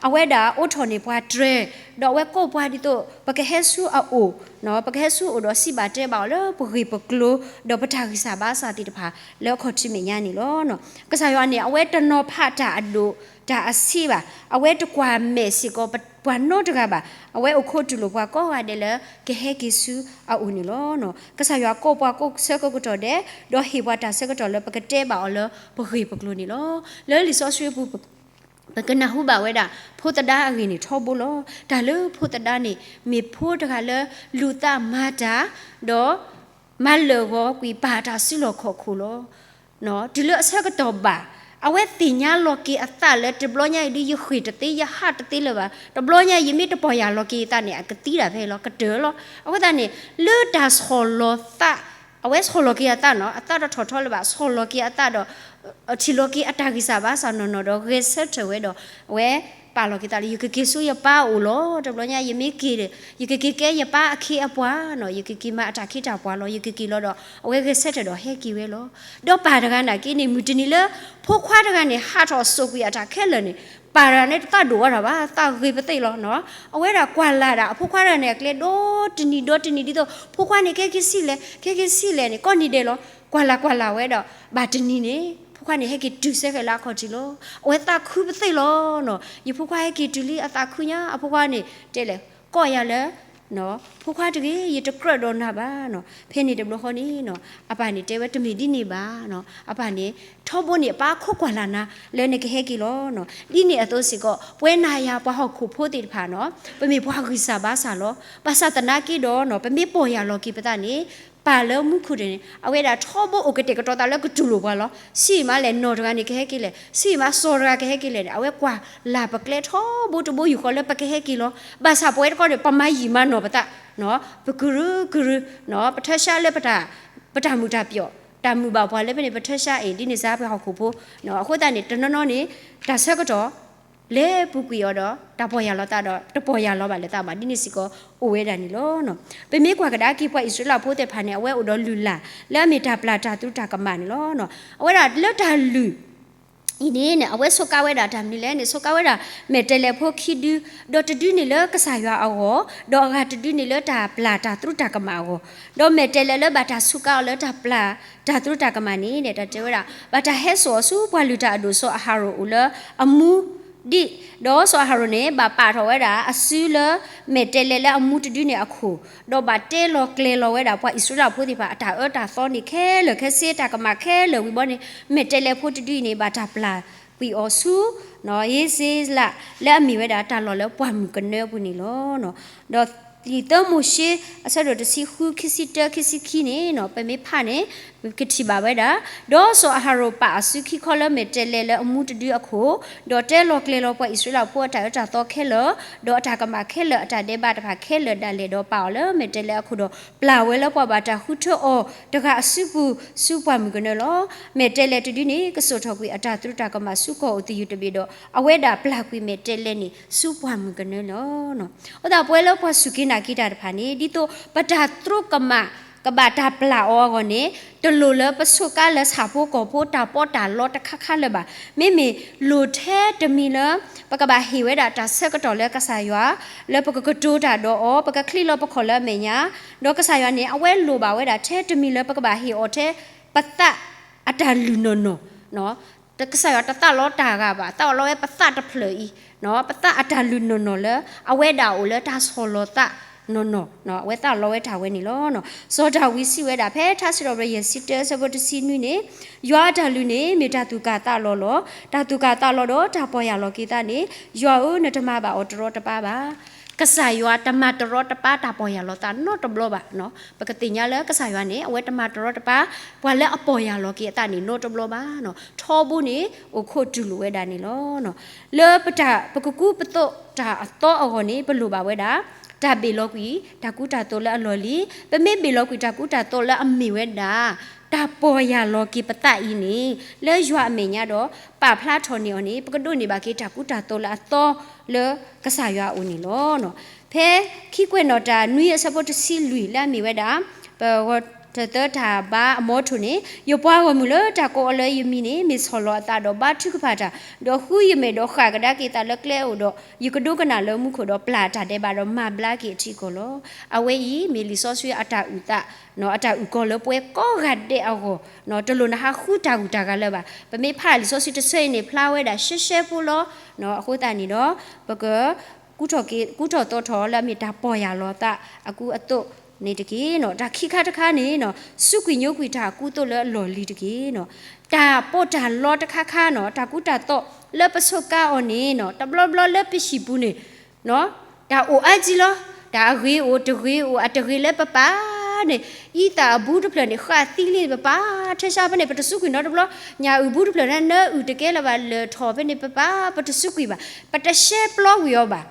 အဝဲဒၣ်အိးထီၣ်န့ၢ်ပှၤတြဲၤ, ဒီးအဝဲကိးပှၤဒ်သိး ပကဟဲဆူအအိၣ်, ပကဟဲဆူအအိၣ်ဒီးစံးဘၣ်တဲဘၣ်အီၤလၢပဂ့ၢ်ပကျိၤ, ဒီးပတၢ်ဂံၢ်စၢ်ဘါစၢ်သ့ၣ်တဖၣ် လၢအခီၣ်ထံးမဲာ်ညါန့ၣ်လီၤ. ကစၢ်ယွၤန့ၣ် အဝဲတနီၤဖးတၢ်အဒိၣ်တၢ်အဆံးဘၣ်, အဝဲတကွၢ်မဲာ်စ့ၢ်ကီးပှၤနီတဂၤဘၣ်, အဝဲအိၣ်ခိးတူၢ်လိာ်ပှၤကိးဂၤဒဲးလၢ ကဟဲက့ၤဆူအအိၣ်န့ၣ်လီၤ. ကစၢ်ယွၤကိးပှၤကိးဆၢကိးကတီၢ်ဒဲး, ဒီးဟ့ၣ်ပှၤတၢ်ဆၢကတီၢ်လၢပကတဲဘၣ်အီၤလၢပဂ့ၢ်ပကျိၤန့ၣ်လီၤ. လၢလံာ်စီဆှံပူၤ ပကနၢ်ဟူဘၣ်ဝဲဒၣ် ဖိသဒါအဂ့ၢ်န့ၣ်ထီဘိလီၤ. တၢ်လၢဖိသဒါန့ၣ် မ့ၢ်ဖိတဂၤလၢ လူၤသးမၤတၢ်, ဒီး မၤလၢာ်ဂီၤကွံာ်ပာ်တၢ်စုလီၢ်ခီၣ်ခိၣ်လီၤ. တုၤလၢအဆၢကတီၢ်ဘၣ်, အဝဲသ့ၣ်ညါလီၤက့ၤအသးလၢတဘျီညါအံၤဒ်ယဃ့ၢ်တသ့ ယဟးတသ့လၢၤဘၣ်, တဘျီညါအံၤယမ့ၢ်တပီၢ်ယၢ်လီၤက့ၤအသးန့ၣ် အကသံဒၣ်ဖဲအံၤလီၤ ကတၢၢ်လီၤ. အဃိသတးန့ၣ် လၢတၢ်ဆီၣ်လီၤသး, အဝဲဆီၣ်လီၤက့ၤအသးနီၤ, အသးတထီၣ်ထီလၢၤဘၣ်, ဆီၣ်လီၤက့ၤအသးဒီး ထံၣ်လီၤက့ၤအတၢ်ဂံၢ်စၢ်ဘါစၢ်နီၢ်နီၢ်ဒီး ဂဲၤဆၢထၢၣ်ဝဲဒီး အဝဲပာ်လီၤက့ၤသးလၢ ယကက့ၤဆူယပၢ်အအိၣ်လီၤ. တဘျီညါယမ့ၢ်က့ၤဒီး ယကက့ၤကဲယပၢ်အခ့အပှၤနီၤ, ယကက့ၤမၤအတၢ်ခ့တၢ်ပှၤလီၤ, ယကက့ၤလီၤဒီး အဝဲဂဲၤဆၢထၢၣ်ဒီးဟဲက့ၤဝဲလီၤ. ဒီးပၢ်တဂၤန့ၣ်က့န့ၣ် မုၢ်တနံၤလၢ ဖိခွါတဂၤန့ၣ် ဟးထီၣ်စိာ်ကွံာ်အတၢ်ခဲလၢာ်န့ၣ် ပၢ်တဂၤန့ၣ်တသးဒိၣ်ဝဲဒၣ်ဘၣ်, သးဂ့ၤပသ့ၣ်လီၤနီၤ. အဝဲဒၣ်ကွၢ်လၢ်ဒၣ် အဖိခွါတဂၤန့ၣ် အကျဲဒီတနံၤဒီတနံၤဒ်သိး ဖိခွါန့ၣ် ကဲက့ၤဆံးလဲၣ်, ကဲက့ၤဆံးလဲၣ်န့ၣ် ကိးနံၤဒဲးလီၤ. ကွၢ်လၢ်ကွၢ်လၢ်ဝဲဒီး ဘၣ်တနံၤန့ၣ် ဖိ ဖိခွါန့ၣ်ဟဲက့ၤတုၤဆၢက့ၤလၢအခီၣ်ထံးလီၤ. အဝဲသးခုပသ့ၣ်လီၤနီၤ. ယဖိခွါဟဲက့ၤတုၤလံ အသးခုညါ, အဖိခွါန့ၣ်တဲလဲၣ်, ကိးယၤလၢ ဖိခွါတဂ့ၤ, ယတကြၢးဒီးနၤဘၣ်နီၤ. ဖဲန့ၣ်တဘျီဃီန့ၣ်နီၤ အပၢ်န့ၣ်တဲဝဲတမ့ၢ်ဒ်န့ၣ်ဘၣ်နီၤ. အပၢ်န့ၣ် ထီဘိန့ၣ် အပၢ်ခိးကွၢ်လၢ်နၤလၢနကဟဲက့ၤလီၤနီၤ. ဒ်န့ၣ်အသိးစ့ၢ်ကီး ပဝဲနၤယၤပှၤဟီၣ်ခိၣ်ဖိသ့ၣ်တဖၣ်နီၤ ပမ့ၢ်ပှၤဂံၢ်စၢ်ဘါစၢ်လီၤ. ဘၣ်ဆၣ်သနာ်က့ဒီးနီၤ ပမ့ၢ်ပီၢ်ယၢ်လီၤက့ၤပသးန့ၣ် ပၢ်လၢမူခိၣ်န့ၣ် အဝဲဒၣ်ထီဘိအိၣ်ကတဲာ်ကတီၤသးလၢကတူၢ်လိာ်ပှၤလီၤ. ဆံးမးလဲၣ် နီၢ်တဂၤန့ၣ်ကဟဲက့ၤလဲၣ်, ဆံးမးစီၤတဂၤကဟဲက့ၤလဲၣ်န့ၣ် အဝဲကွၢ်လၢ်ပကျဲထီဘိတဘိယူၢ်ဃီလၢပကဟဲက့ၤလီၤ. ဘၣ်ဆၣ်ပဝဲတခီန့ၣ် ပမၤယံာ်မၤနီၢ်ပသး ပကရၢကရၢ ပထၢၡါလၢ ပတၢ်မုာ်တၢ်ပျီၣ် တၢ်မုာ်ဘၣ်ပှၤလၢဖဲန့ၣ် ပထၢၡါအံၤ ဒ်န့ၣ်စ့ၢ်ကီးပှၤဟီၣ်ခိၣ်ဖိ. အဃိသတးန့ၣ် တနီၤနီၤန့ၣ် တၢ်ဆၢကတီၢ် လဲၤပူၤကွံာ်အီၤဒီး တၢ်ပီၢ်ယၢ်လီၤသးဒီး တပီၢ်ယၢ်လီၤဘၣ်လၢသးဘၣ် ဒ်န့ၣ်စ့ၢ်ကီးအိၣ်ဝဲဒၣ်န့ၣ်လီၤ. ပမ့ၢ်ကွၢ်ကဒါက့ၤပှၤအံၣ်စရ့လးဖိသ့ၣ်တဖၣ်န့ၣ် အဝဲအိၣ်ဒီးလုၢ်လၢ် လၢအမ့ၢ်တၢ်ပျၢ်တၢ်သရူးတၢ်ကမၣ်န့ၣ်လီၤ. အဝဲဒၣ်လၢတၢ်လုၢ် အံၤန့ၣ်န့ၣ် အဝဲဆိးကါဝဲဒၣ်တၢ်မနုၤလဲၣ်န့ၣ် ဆိးကါဝဲဒၣ် မဲာ်တဲးလဲးဖိခံဒု, ဒီးတဒုန့ၣ်လၢကစၢ်ယွၤအဂီၢ်, ဒီးအဂၤတဒုန့ၣ်လၢတၢ်ပျၢ်တၢ်သရူးတၢ်ကမၣ်အဂီၢ်, ဒီးမဲာ်တဲးလဲးလၢဘၣ်တၢ်စူးကါအီၤလၢတၢ်ပျၢ်တၢ်သရူးတၢ်ကမၣ်န့ၣ် တၢ်တဲဝဲဒၣ် ဘၣ်တၢ်ဟဲစိာ်အီၤဆူပှၤလုၢ်တၢ်အဒိၣ် စီၤအၤဟရိၣ်အိၣ်လၢအမူဒံး, ဒီးစီၤအၤဟရိၣ်န့ၣ် ဘၣ်ပာ်ထီၣ်ဝဲဒၣ်အစုလၢ မဲာ်တဲးလဲးလၢအမူတဒုန့ၣ်အခိၣ်, ဒီးဘၣ်တဲလီၤကျဲၤလီၤဝဲဒၣ်ပှၤအံၣ်စရ့လးဖိသ့ၣ်တဖၣ် အတၢ်အၢတၢ်သီန့ၣ်ခဲလၢာ် ခဲစ့တၢ်ကမၣ်ခဲလၢာ်ဝံၤဘီန့ၣ် မဲာ်တဲးလဲးဖိတဒုအံၤန့ၣ် ဘၣ်တၢ်ပျၢ်ကွံာ်အီၤဆူ ဧ့စ့လး လၢအမ့ၢ်ဝဲဒၣ်တၢ်လီၢ်လၢပှၢ်မုၢ်ကနၢအပူၤန့ၣ်လီၤ. ဒီးလံာ်သၢမိၤၡ့ အဆၢဒိၣ်တဆံဃု ခံဆံတၢ ခံဆံခံန့ၣ် ပမ့ၢ်ဖးန့ၣ် ပကထံၣ်ဘၣ်ဝဲဒၣ်, ဒီးစီၤအၤဟရိၣ်ပာ်အစုခံခီလၢမဲာ်တဲးလဲးလၢအမူတဒုအခိၣ်, ဒီးတဲလီၤကျဲၤလီၤပှၤအံၣ်စရ့လးဖိအတၢ်အၢတၢ်သီခဲလၢာ်, ဒီးအတၢ်ကမၣ်ခဲလၢာ် အတၢ်ဒဲးဘးတဖၣ်ခဲလၢာ်ဒၣ်လဲာ်, ဒီးပာ်အီၤလၢမဲာ်တဲးလဲးအခိၣ်ဒီး ပျၢ်ဝဲလၢပှၤဘၣ်တၢ်ဃုထၢအီၤတဂၤအစုပူၤ ဆူပှၢ်မုၢ်ကနၢလီၤ. မဲာ်တဲးလဲးတဒုန့ၣ် ကစိာ်ထီၣ်ကွံာ်အတၢ်သရူးတၢ်ကမၣ်ဆူကီၢ်အိၣ်သယုၢ်တဘ့ၣ်ဒီး အဝဲဒၣ်ပျၢ်ကွံာ်မဲာ်တဲးလဲးန့ၣ် ဆူပှၢ်မုၢ်ကနၢလီၤ. အဃိသတးပဝဲလၢပှၤစူၢ်က့ၤနာ်က့ၤတၢ်တဖၣ်န့ၣ် ဒ်သိးပတၢ်သရူးကမၣ် ကဘၣ်တၢ်ပျၢ်အီၤအဂီၢ်န့ၣ် တလိၣ်လၢပဆိးကါလၢဆၣ်ဖိကီၢ်ဖိတၢ်ပီးတၢ်လီတခါခါလၢၤဘၣ်. မ့မ့ၢ်လိၣ်ထဲတမံၤလၢ ပကဘၣ်ဟ့ၣ်ဝဲဒၣ်တၢ်ဆၢကတီၢ်လၢကစၢ်ယွၤ လၢပကကတိၤတၢ်ဒီးအီၤ ပကချံးလီၤပခီၣ်လၢအမဲာ်ညါ, ဒီးကစၢ်ယွၤန့ၣ် အဝဲလိၣ်ဘၣ်ဝဲဒၣ်ထဲတမံၤလၢပကဘၣ်ဟ့ၣ်အီၤထဲ ပသးအတၢ်လုၢ်နီၢ်နီၢ် ကစၢ်ယွၤတသးလီတၢ်ဂၤဘၣ်, သးလီဝဲပသးတဖျၢၣ်အံၤ, ပသးအတၢ်လုၢ်နီၢ်နီၢ်လၢ အဝဲဒၣ်အိၣ်လၢတၢ်ဆီၣ်လီၤသးနီၢ်နီၢ်, အဝဲသးလီဝဲတၢ်ဝဲန့ၣ်လီၤ. စီၤဒၤဝံးစံးဝဲဒၣ် ဖဲထါစံးထီၣ်ပတြၢၤယဲၢ်ဆံတၢ အဆၢဖိတဆံနွံန့ၣ်, ယွၤအတၢ်လုၢ်န့ၣ် မ့ၢ်တၢ်သူၣ်ကၢ်သးလီၤလီၤ. တၢ်သူၣ်ကၢ်သးလီၤဒီးတၢ်ပီၢ်ယၢ်လီၤက့ၤသးန့ၣ်, ယွၤဧၢ, နတမၤဘၣ်အီၤတရီတပါဘၣ်. ကစၢ်ယွၤတမၤတရီတပါတၢ်ပီၢ်ယၢ်လီၤသးနီတဘျီဘၣ်. ပကသ့ၣ်ညါလၢကစၢ်ယွၤန့ၣ် အဝဲတမၤတရီတပါ ပှၤလၢအပီၢ်ယၢ်လီၤက့ၤအသးန့ၣ်နီတဘျီဘၣ်. ထီဘိန့ၣ် အိၣ်ခိးတူၢ်လိာ်ဝဲဒၣ်န့ၣ်လီၤ. လၢပတၢ် ပကကူပသိးတၢ်အသီအဂီၢ်န့ၣ် ပလိၣ်ဘၣ်ဝဲဒၣ် တၢ်ဘ့ၣ်လီၤကွံာ် တၢ်ကူတၢ်သိးလၢအလီၢ်လံၤ. ပမ့ၢ်ဘ့ၣ်လီၤကွံာ်တၢ်ကူတၢ်သိးလၢအမ့ၢ်ဝဲဒၣ် တၢ်ပီၢ်ယၢ်လီၤက့ၤပသးအံၤန့ၣ် လၢယွၤအမဲာ်ညါဒီး ပာ်ဖျါထီၣ်န့ၢ်အီၤန့ၣ် ပကဒိးန့ၢ်ဘၣ်က့ၤတၢ်ကူတၢ်သိးလၢအသီလၢကစၢ်ယွၤအအိၣ်န့ၣ်လီၤ. ဖဲခံကွဲးနီၣ်တၢ်နွံအဆၢဖိတဆံလွံၢ်လၢအမ့ၢ်ဝဲဒၣ် ပဂီၤတသၢတၢ်ဘါအမီထိၣ်န့ၣ်, ယပှၤဂီၢ်မုၢ်လၢတၢ်ကိးအီၤလၢယမံၤန့ၣ် မ့ၢ်ဆီၣ်လီၤအသးဒီးဘါထုကဖၣ်တၢ်, ဒီးဃုယမဲာ်ဒီးဃၣ်ကဒါက့ၤသးလၢကျဲအအိၣ်ဒီး ယကဒိကနၣ်လၢမူခိၣ်ဒီးပျၢ်အတၢ်ဒဲးဘးဒီးမၤဘျါက့ၤအထံအကီၢ်လီၤ. အဝဲအံၤမ့ၢ်လံာ်စီဆှံအတၢ်အုၣ်သး အတၢ်အုၣ်ကီၤလၢပဝဲကိးဂၤဒဲးအဂီၢ်, တလိၣ်နဟးဃုတၢ်ဂုၤတၢ်ဂၤလၢၤဘၣ်. ပမ့ၢ်ဖးလံာ်စီဆှံတဆၢအံၤန့ၣ် ဖျါဝဲဒၣ်ရှဲရှဲဖိလီၤ. အဃိသတးန့ၣ်ဒီး ပက ကူထီၣ်သီထီၣ်လၢအမ့ၢ်တၢ်ပီၢ်ယၢ်လီၤသးအကူအသိးန့ၣ်တက့ၢ်. တၢ်ခံခါတခါန့ၣ် စူးကွံာ်ညိကွံာ်တၢ်အကူအသိးလၢအလီၢ်လံၤတက့ၢ်. တၢ်ပီးတၢ်လီတခါခါန့ၣ် တၢ်ကူတၢ်သိးလၢပဆိးကါအီၤန့ၣ် တဘျီဘျီလၢပဟံၣ်ပူၤန့ၣ် တၢ်အိၣ်အါကံလီၤ. တၢ်အဂ့ၤအိၣ်တဂ့ၤအိၣ် အတဂ့ၤလၢပပၢ်န့ၣ် အံသၣ်အဘူတဖျၢၣ်န့ၣ် ဃၣ်သံလံန့ၣ် ပပၢ် ထဲဆါဖဲန့ၣ် ပတစူးကွံာ်နီတဘျီ. ညၣ်အုၣ်ဘူတဖျၢၣ်န့ၣ် နၢအုၣ်တကဲလၢၤဘၣ် လၢာ်ထီၣ်ဖဲန့ၣ် ပပၢ် ပတစူးကွံာ်ဘၣ်. ပတရှဲပျီကွံာ်အီၤဘၣ်.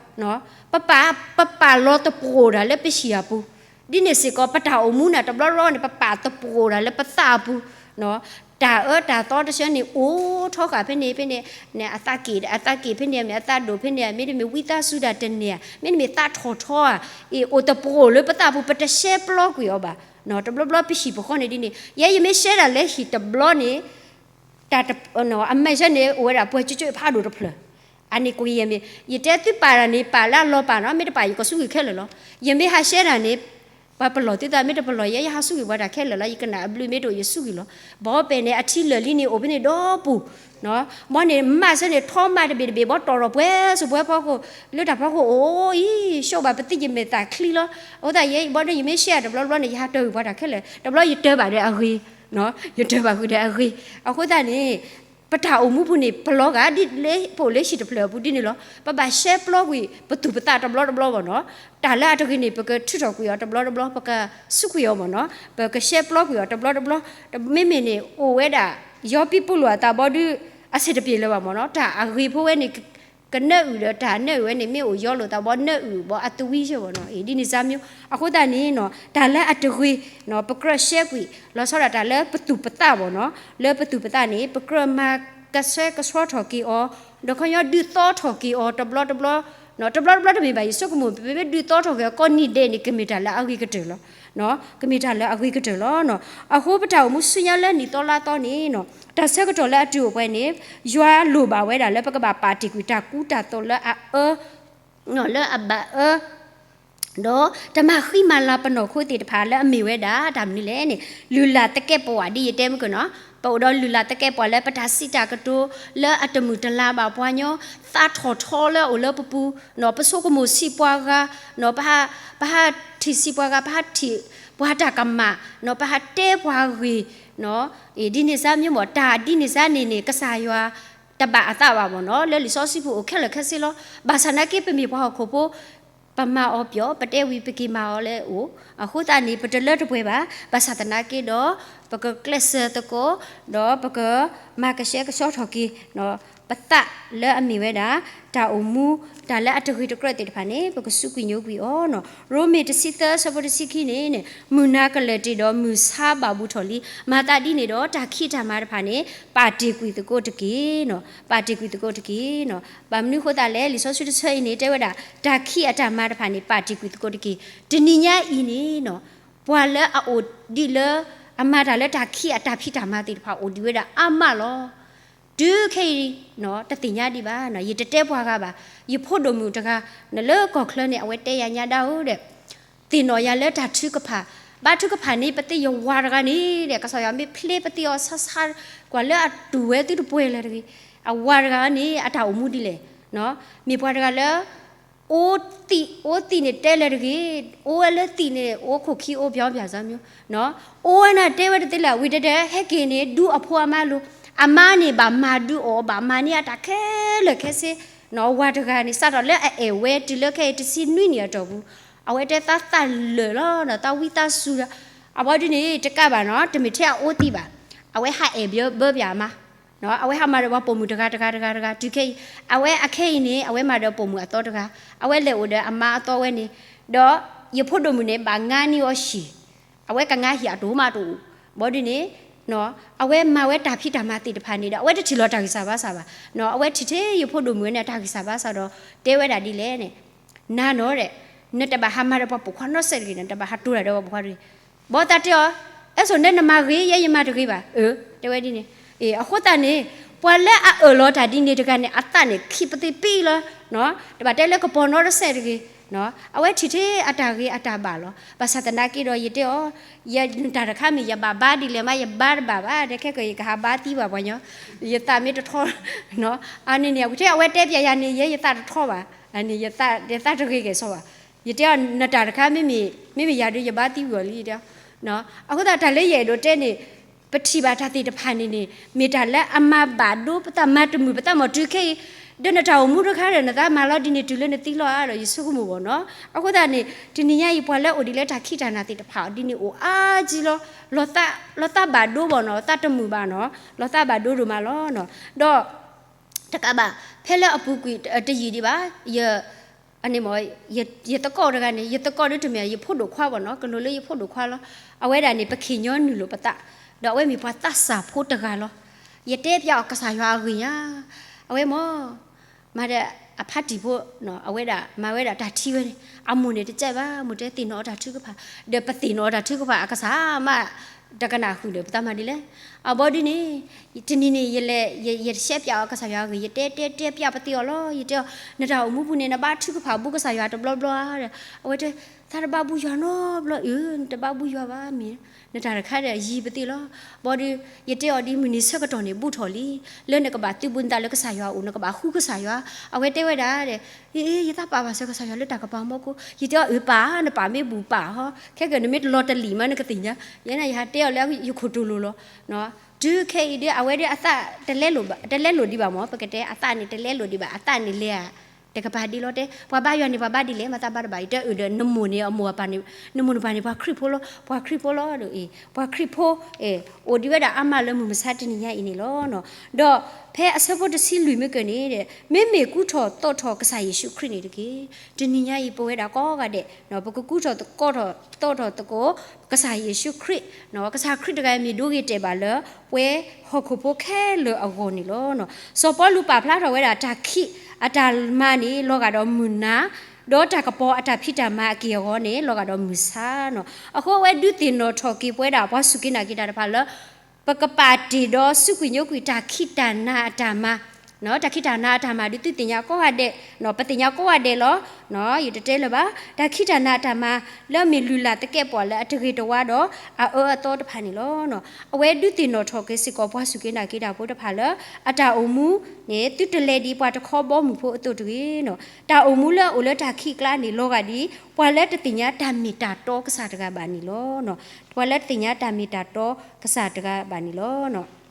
ပပာ် ပပာ်လီၤသပှိၣ်တၢ်လၢပဟံၣ်အပူၤ ဒ်န့ၣ်စ့ၢ်ကီး ပတၢ်အိၣ်မူန့ၣ် တဘျီဘျီန့ၣ် ပပာ်သပှိၣ်တၢ်လၢပသးအပူၤ. တၢ်အၢတၢ်သီတဆၢန့ၣ် အိၣ်ထီဃာ်ဖဲန့ၣ်ဖဲန့ၣ် အသးက့ၣ် အသးက့ၣ်ဖဲန့ၣ် မ့ၢ်အသးဒိၣ်ဖဲန့ၣ် မ့တမ့ၢ်ဝံသးစူၤတၢ်တန့ၢ်ဧါ မ့တမ့ၢ်သးထီၣ်ထီဧါ အ့ၣ် အိၣ်သပှိၣ်လၢပသးပူၤ ပတရှဲပျီကွံာ်အီၤဘၣ်. တဘျီဘျီပဟံၣ်ပဃီန့ၣ်ဒ်န့ၣ် ယဲယမ့ၢ်ရှဲတၢ်လၢဟံၣ်တဘျီန့ၣ် တၢ်တ အမဲာ်ဆၢန့ၣ် အိၣ်ဝဲဒၣ်ပှဲၤကၠိကၠိဖးဒိၣ်တဖျၢၣ်. အန့ၣ်ကိးယဲၢ်မ့ၢ် ယတဲသုပာ်တၢ်န့ၣ် ပာ်လၢအလီၤပာ်နီၤ မ့ၢ်တပာ်ယကစူးကွံာ်ခဲလၢာ်လီၤ. ယမ့ၢ်ဟးရှဲတၢ်န့ၣ် ပှၤပလီၢ်သုသးမ့ၢ်တပလီၢ်ယဲ ယဟးဆူၣ်ဂ့ၤပှၤတၢ်ခဲလၢာ်လီၤ, ယကနၣ်အဘျုးမ့ၢ်တအိၣ်ယဆူၣ်ဂ့ၤလီၤ. ဘီပဲၢ်န့ၣ် အထံလၢာ်လံန့ၣ် အိၣ်ဖဲန့ၣ်ဒီပူၤ, ဘီန့ၣ် မးစၢၤန့ၣ် ထီမးတဘ့ၣ်တဘ့ၣ် ဘီတီၢ်ထီၣ်ပှဲၤစိပှဲၤဖီခိၣ်, လၢတၢ်ဖီခိၣ်အိၣ်အံၤ ဆိဘၣ်ပသံယမဲာ်သၣ်ချံလီၤ. အဃိသတးယဲ ဘီဒီးယမ့ၢ်ရှဲတဘျီတဘျီန့ၣ် ယဟးတၢၤဂ့ၤပှၤတၢ်ခဲလၢာ်, တဘျီယတၢၤဘၣ်ဒီးအဂ့ၤ, ယတၢၤဘၣ်ဃုာ်ဒီးအဂ့ၤ. အဃိသတးန့ၣ် ပတၢ်အိၣ်မူပူၤန့ၣ် ပလီၤဂာ်ဒ်လၢပအိၣ်လၢဟံၣ်တဖျၢၣ်အပူၤဒ်န့ၣ်လီၤ. ပဘၣ်ရှဲပျီကွံာ်ပသူၣ်ပသးတဘျီတဘျီဘၣ်နီၤ. တၢ်လၢအတဂ့ၤန့ၣ် ပကထုးထီၣ်ကွံာ်အီၤတဘျီတဘျီ, ပကဆူးကွံာ်အီၤမ့ၢ်နီၤ, ပကရှဲပျီကွံာ်အီၤတဘျီတဘျီ. မ့မ့ၢ်န့ၣ် အိၣ်ဝဲဒၣ် ယီပံးပူၤလိာ်အသးဘီဒုး အဆံးတပျ့ၤလၢၤဘၣ်မ့ၢ်နီၤ. တၢ်အဂ့ၤဖိဝဲန့ၣ် ကနၢအုၣ်ဒီးတၢ်နၢအုၣ်ဝဲန့ၣ် မ့ၢ်အိၣ်ယီလိာ်သးဘီ နၢအုၣ်ဘီအသဝံယဲၢ်ဘၣ်နီၤ. ဒ်န့ၣ်စါမ့ၢ် အဃိသတးန့ၣ်နီၤ တၢ်လၢအတဂ့ၤနီၤ ပကြၢးရှဲကွံာ် လီၤဆီဒၣ်တၢ်လၢပသူၣ်ပသးဘၣ်နီၤ. လၢပသူၣ်ပသးန့ၣ် ပကြၢးမၤကဆှဲကဆှီထီၣ်က့ၤအီၤ, ဒီးခီညီဒုးသီထီၣ်က့ၤအီၤတဘျီတဘျီ, တဘျီတဘျီတမ့ၢ်ဘၣ် ယဆိကမိၣ် ပမ့ၢ်ဒုးသီထီၣ်က့ၤအီၤကိးနံၤဒဲးန့ၣ် ကမ့ၢ်တၢ်လၢအဂ့ၤကတၢၢ်လီၤ. ကမ့ၢ်တၢ်လၢအဂ့ၤကတၢၢ်လီၤ. အဃိပတၢ်အိၣ်မူဆူညါလၢနံၣ်သီလါသီန့ၣ်နီၤ တၢ်ဆၢကတီၢ်လၢအတုၤအိၣ်ပှဲၤန့ၣ် ယွၤလိၣ်ဘၣ်ဝဲဒၣ်လၢပကဘၣ်ပာ်တ့ၢ်ကွံာ်တၢ်ကူတၢ်သိးလၢအအၢ လၢအဘၣ်အၢ ဒီးတမၤဃံမၤလၤပနီၢ်ခိသ့ၣ်တဖၣ်လၢအမ့ၢ်ဝဲဒၣ် တၢ်မနုၤလဲၣ်န့ၣ် လုၢ်လၢ်သကဲးပဝးဒ်ယတဲမုၢ်ကနီၤ, ပအိၣ်ဒီးလုၢ်လၢ်သကဲးပဝးလၢပတၢ်စံးတၢ်ကတိၤ လၢအတမုာ်တလၤဘၣ်ပှၤညီ, သးထီၣ်ထီလၢအအိၣ်လၢပပူၤ, ပဆိကမိၣ်ဆံးပှၤဂၤ, ပဟးထံၣ်ဆံးပှၤဂၤ, ပဟးထံၣ်ပှၤတၢ်ကမၣ်, ပဟးတဲပှၤဂ့ၢ်, ဒ်န့ၣ်စါမ့ၢ်မ့ၢ် တၢ်ဒ်န့ၣ်စါန့ၣ်န့ၣ် ကစၢ်ယွၤ တဘၣ်အသးဘၣ်မ့ၢ်နီၤ, လၢလံာ်စီဆှံပူၤအိၣ်ခဲလၢာ်ခဲဆ့လီၤ. ဘၣ်ဆၣ်သနာ်က့ ပမ့ၢ်ပှၤဟီၣ်ခိၣ်ဖိ ပမၤအီၤပျီ ပတဲဝံၤပက့ၤမၤအီၤလၢအအိၣ်, အဃိသတးန့ၣ် ပတလၢတပှဲၤဘၣ်, ဘၣ်ဆၣ်သနာ်က့ဒီး ပကကျဲးစၢးသကိး, ဒီးပကမၤကဆှဲကဆှီထီၣ်က့ၤ ပသးလၢအမ့ၢ်ဝဲဒၣ် တၢ်အိၣ်မူ တၢ်လၢအတဂ့ၤတကြၢးသ့ၣ်တဖၣ်န့ၣ် ပကစူးကွံာ်ညိကွံာ်အီၤနီၤ. ရိမ့ၤတဆံသၢ ဆၢဖိတဆံခံန့ၣ်န့ၣ် မုၢ်နၤကလၢာ်တ့ၢ်ဒီးမုၢ်ဆါဘၣ်ဘူးထီၣ်လံ, မၤသးဒ်န့ၣ်ဒီး တၢ်ခံးတၢ်မၤတဖၣ်န့ၣ် ပာ်တ့ၢ်ကွံာ်သကိးတက့ၢ်နီၤ, ပာ်တ့ၢ်ကွံာ်သကိးတက့ၢ်နီၤ. ဘၣ်မနုၤအဃိသတးလဲၣ်, လံာ်စီဆှံတဆၢအံၤန့ၣ် တဲဝဲဒၣ် တၢ်ခံးအတၢ်မၤတဖၣ်န့ၣ် ပာ်တ့ၢ်ကွံာ်သကိးတက့ၢ်. တနံၤညါအံၤန့ၣ်နီၤ ပှၤလၢအအိၣ်ဒ်လၢ အမၤတၢ်လၢတၢ်ခံးအတၢ်ဖံးတၢ်မၤသ့ၣ်တဖၣ် အိၣ်ဒံးဝဲဒၣ်အါမးလီၤ. တုၤခဲအံၤ တသ့ၣ်ညါဒံးဘၣ်, ယတတဲပှၤဂၤဘၣ်, ယဖိဒိၣ်မုၣ်တဂၤ လၢကီၢ်ချၢန့ၣ် အဝဲတဲယၤညါဒၣ်ဧိၤဒီး သ့ၣ်နီၣ်ယၤလၢတၢ်ထုကဖၣ်, ဘါထုကဖၣ်န့ၣ် ပသ့ၣ်ယဝၤတဂၤန့ၣ်ဒီး ကစၢ်ယွၤမ့ၢ်ဖျ့ပသ့ၣ်အီၤဆါဆါ, ကွၢ်လၢအတူၢ်ဝဲသုတပှဲၤလၢၤတဂ့ၤ, အဝၤတဂၤန့ၣ် အတၢ်အိၣ်မူဒ်လဲၣ်, မ့ၢ်ပှၤတဂၤလၢ အိၣ်သံး အိၣ်သံးန့ၣ်တဲလၢၤတဂ့ၤ, အိၣ်ဝဲလၢသံးန့ၣ် အိၣ်ခိၣ်ခံအိၣ်ပၠီပၠီစၢ်မၠိ, အိၣ်ဝဲန့ၣ်တဲဝဲတသ့လၢၤ ဝံၤတဲတဲ ဟဲက့ၤန့ၣ် ဒူအဖိအမါလိၤ, အမါန့ၣ်ဘၣ်မၤဒုးအီၣ် ဘၣ်မၤန့ၢ်အတၢ်ခဲလၢာ်ခဲဆ့, ဝၤတဂၤန့ၣ် စးထီၣ်လၢအအဲၣ်ဝဲတုၤလၢခဲအံၤတဆံနွံနံၣ်အတီၢ်ပူၤ, အဝဲတဲသးသးလၢာ်လီၤ, သးဝံသးစူၤဒီး, အဝဲဒ်န့ၣ် တကးဘၣ်နီၤ တမ့ၢ်ထဲအအိၣ်သံးဘၣ်, အဝဲဟးအဲၣ်ဘၢဘၣ်အမါ အဝဲဟးမၤဒီးပှၤပိာ်မုၣ်တဂၤတဂၤတဂၤတဂၤ တုၤခဲအံၤ, အဝဲအခဲအံၤန့ၣ် အဝဲမၤဒီးပိာ်မုၣ်အသီတဂၤ, အဝဲလဲၤအိၣ်ဒီးအမါအသီဝဲန့ၣ်, ဒီးယဖိဒိၣ်မုၣ်န့ၣ် ဘၣ်ငါန့ၢ်အီၤဟံၣ်, အဝဲကငါဟံၣ်အတိၢ်မးတအိၣ်, ဘၣ်ဒ်န့ၣ်, အဝဲမၤဝဲတၢ်ဖံးတၢ်မၤသ့ၣ်တဖၣ်န့ၣ်ဒီး အဝဲတထံၣ်လီၤတၢ်ဂံၢ်စၢ်ဘါစၢ်ဘၣ်, အဝဲထံၣ်ထဲယဖိဒိၣ်မုၣ်ဝဲန့ၣ် တၢ်ဂံၢ်စၢ်ဘါစၢ်ဒီး တဲဝဲဒၣ်ဒ်လဲၣ်န့ၣ်, နၤနီၤဒီး, နတဘၣ်ဟးမၤဒီးပှၤပိာ်ခွါနီတစဲးတဂ့ၤန့ၣ် နတဘၣ်ဟးတိၤတၢ်ဒီးပှၤပိာ်ခွါတဂ့ၤ, ဘၣ်သးတဲအီၤ, အဲၣ်ဆိၣ်နဲနမၤဂ့ၤ ယဲယမၤတဂ့ၤဘၣ်, အၢ တဲဝဲဒ်န့ၣ်, အဃိသတးန့ၣ်, ပှၤလၢအအၢၣ်လီၤတၢ်ဒ်န့ၣ်တဂၤန့ၣ် အသးန့ၣ်ခံးပသ့ၣ်ပံလီၤ, တဘၣ်တဲလၢကပီၤနီတစဲးတဂ့ၤ, အဝဲထံၣ်ထဲအတၢ်ဂ့ၤအတၢ်ဘၣ်လီၤ. ဘၣ်ဆၣ်သနာ်က့ဒီးယတဲအီၤ, ယတၢ်တခါမ့ၢ်ယဘၣ်ဘါဒ်လဲၣ်မး ယဘါတဘၣ်ဘၣ် ဒီးခဲကၢၤယကဟးဘါသံဘၣ်ပှၤညီ, ယသးမ့ၢ်တထီ, အန့ၣ်န့ၣ် အဝဲထဲအဝဲတဲပျးယၤန့ၣ် ယဲယသးတထီဘၣ်, အန့ၣ်ယသးတဂ့ၤကဲၣ်ဆိးဘၣ်, ယတဲအီၤ နတၢ်တခါမ့မ့ၢ်, မ့မ့ၢ်ယၤဒီးယဘါသံဝံၤအီၤလံတဲ, အဃိသတးတၢ်လၢယအဲၣ်ဒိးတဲန့ၣ်, ပထံၣ်ဘၣ်တၢ်သ့ၣ်တဖၣ်န့ၣ်န့ၣ် မ့ၢ်တၢ်လၢအမၤဘၣ်ဒိပသးမၤတမုာ်ပသးမီၤတုၤခဲအံၤ, ဒီးနတၢ်အိၣ်မူတခါဒီး နသးမၤလီၤဒ်န့ၣ်တုၤလၢနသံလီၤဧါဒီး ယဆိကမိၣ်ဘၣ်နီၤ. အဃိသတးန့ၣ် တနံၤညါအံၤပှၤလၢအိၣ်ဒ်လၢတၢ်ခံးတၢ်နၤသ့ၣ်တဖၣ်အီၤဒ်န့ၣ်အိၣ်အါကံလီၤ, လီၤသးဘၣ်ဒိဘၣ်နီၤ, သးတမုာ်ဘၣ်နီၤ, လီၤသးဘၣ်ဒိဒိၣ်မးလီၤနီၤ. ဒီး တကးဘၣ် ဖဲလၢအပူၤကွံာ်တယံာ်ဒံးဘၣ်, ယ, အန့ၣ်မ့ၢ်, ယသကိးတဂၤန့ၣ် ယသကိးဒ်တမ့ၢ် ယဖိဒိၣ်ခွါဘၣ်နီၤ, ကလိၤလၢယဖိဒိၣ်ခွါလီၤ. အဝဲဒၣ်န့ၣ် ပခ့ၣ်ညီနုာ်လိာ်ပသး, ဒီးအဝဲမ့ၢ်ပှၤသးစၢ်ဖိတဂၤလီၤ. ယတဲပျးအီၤကစၢ်ယွၤအဂ့ၢ်ညါ, အဝဲမ့ၢ် မၤဒီးအဖါတံၢ်ဖိ, အဝဲဒၣ်မၤဝဲဒၣ်တၢ်ထံဝဲန့ၣ်, အမိၢ်န့ၣ်တကဲဘၣ်, မိၢ်တဲသ့ၣ်နီၣ်အီၤတၢ်ထုကဖၣ်, ဒီးပသ့ၣ်နီၣ်အီၤတၢ်ထုကဖၣ်အကစၢ်မး, တကနၣ်ဃုာ်ဒီးပသးမၤဒ်လဲၣ်. အဘီဒ်န့ၣ်, တနံၤန့ၣ် ယလဲၤ, ယရှဲပျးအီၤကစၢ်ယွၤအဂ့ၢ်, ယတဲတဲတဲပျးပသ့ၣ်အီၤလီၤ. ယတဲအီၤ နတၢ်အိၣ်မူပူၤန့ၣ် နဘါထုကဖၣ်ဘူးကစၢ်ယွၤတဘျီဘျီဧါဒီး, အဝဲတဲ သးတဘၣ်ဘူၣ်ယွၤနီတဘျီ, အၢ နတဘၣ်ဘူၣ်ယွၤဘၣ်မ့ၢ်, နတၢ်တခါဒီးယံၤပသ့ၣ်လီၤ. ဘၣ်ဒီး ယတဲအီၤဒ်မုၢ်နံၤဆၢကတီၢ်န့ၣ် ဘူၣ်ထီၣ်လံ, လၢနကဘၣ်သုးဘူးနသးလၢကစၢ်ယွၤအအိၣ်, နကဘၣ်ဃုကစၢ်ယွၤ. အဝဲတဲဝဲဒၣ်ဒီး, အ့ ယသးပာ်ဘၣ်စၢၤကစၢ်ယွၤလၢတၢ်ကပၤမီၢ်ကိ, ယတဲအီၤ အၢ ပာ်, နပာ်မ့ၢ်ဘူၣ်ပာ်ဟီ, ခဲကနမ့ၢ်တလီၤတလံာ်မးနကသ့ၣ်ညါ, ယဲန့ၣ်ယဟးတဲအီၤလၢယခိၣ်တိၢ်လိာ်လီၤ. တုၤခဲအံၤဒီး အဝဲဒီးအသးတလဲလိာ်ဘၣ်, တလဲလိာ်ဒံးဘၣ်မၢ်, ပကတဲအသးန့ၣ် တလဲလိာ်ဒံးဘၣ်, အသးန့ၣ်လဲၤဧါ, တကပၤဒ်လီၤတဲ, ပှၤဘါယွၤန့ၣ် ပှၤဘါဒ်လဲၣ်, မၤသးဘါတဘၣ်, ယတဲအၢဒီး နမိၢ်န့ၣ် အမိၢ်အပၢ်န့ၣ်, နမိၢ်နပၢ်န့ၣ် ပှၤခရံာ်ဖိလီၤ, ပှၤခရံာ်ဖိလီၤဒီး, အ့ ပှၤခရံာ်ဖိ, အ့ အိၣ်ဒံးဝဲဒၣ်အါမးလၢမုၢ်မဆါတနံၤညါအံၤန့ၣ်လီၤ. ဒီးဖဲအဆၢဖိတဆံလွံၢ်မ့ၢ်ကၢၢ်န့ၣ်, မ့မ့ၢ်ကူထီၣ်သိးထီၣ်ကစၢ်ယ့ၣ်ၡူးခရံာ်န့ၣ်တက့ၢ်. တနံၤညါအံၤပဝဲဒၣ်ကိးဂၤဒဲး, ပကကူထီၣ်သိးထီၣ်သကိး ကစၢ်ယ့ၣ်ၡူးခရံာ်, ကစၢ်ခရံာ်တဂၤမ့ၢ်ဒိဂ့ၤတဲာ်ဘၣ်လၢ ပှဲၤဟီၣ်ခိၣ်ဖိခဲလၢာ်အဂီၢ်န့ၣ်လီၤ. စီၤပီလူးပာ်ဖျါထီၣ်ဝဲဒၣ်တၢ်ခံးအတၢ်မၤန့ၣ် လီၤဂာ်ဒီးမုၢ်နၤ, ဒီးတၢ်ကပီၤအတၢ်ဖံးတၢ်မၤအက့ၢ်အဂီၤန့ၣ် လီၤဂာ်ဒီးမုၢ်ဆါနီၤ. အဃိအဝဲဒုးသ့ၣ်နီၣ်ထီၣ်က့ၤပဝဲဒၣ်ပှၤစူၢ်က့ၤနာ်က့ၤတၢ်တဖၣ်လၢ ပကပာ်တ့ၢ်ဒီးစူးကွံာ်ညိကွံာ်တၢ်ခံးတၢ်နၤအတၢ်မၤ, တၢ်ခံးတၢ်နၤအတၢ်မၤဒုးသုသ့ၣ်ညါကိးဂၤဒဲး, ပသ့ၣ်ညါကိးဂၤဒဲးလီၤ. ယတတဲလၢၤဘၣ်, တၢ်ခံးတၢ်နၤအတၢ်မၤ လၢအမ့ၢ်လုၢ်လၢ်သကဲးပဝးလၢအတဂ့ၤတဝါဒီးအအၢအသီတဖၣ်န့ၣ်လီၤ. အဝဲဒုးသ့ၣ်နီၣ်ထီၣ်က့ၤစ့ၢ်ကီးပှၤစူၢ်က့ၤနာ်က့ၤတၢ်ဖိတဖၣ်လၢ အတၢ်အိၣ်မူန့ၣ် သုတလဲၤဒ်ပှၤတခီဘီမုၢ်ဖိအသိးတဂ့ၤနီၤ. တၢ်အိၣ်မူလၢအအိၣ်လၢတၢ်ခံးအကျါန့ၣ် လီၤဂာ်ဒ် ပှၤလၢတသ့ၣ်ညါတၢ်မ့ၢ်တၢ်တီကစၢ်တဂၤဘၣ်န့ၣ်လီၤ. ပှၤလၢတသ့ၣ်ညါတၢ်မ့ၢ်တၢ်တီကစၢ်တဂၤဘၣ်န့ၣ်လီၤ.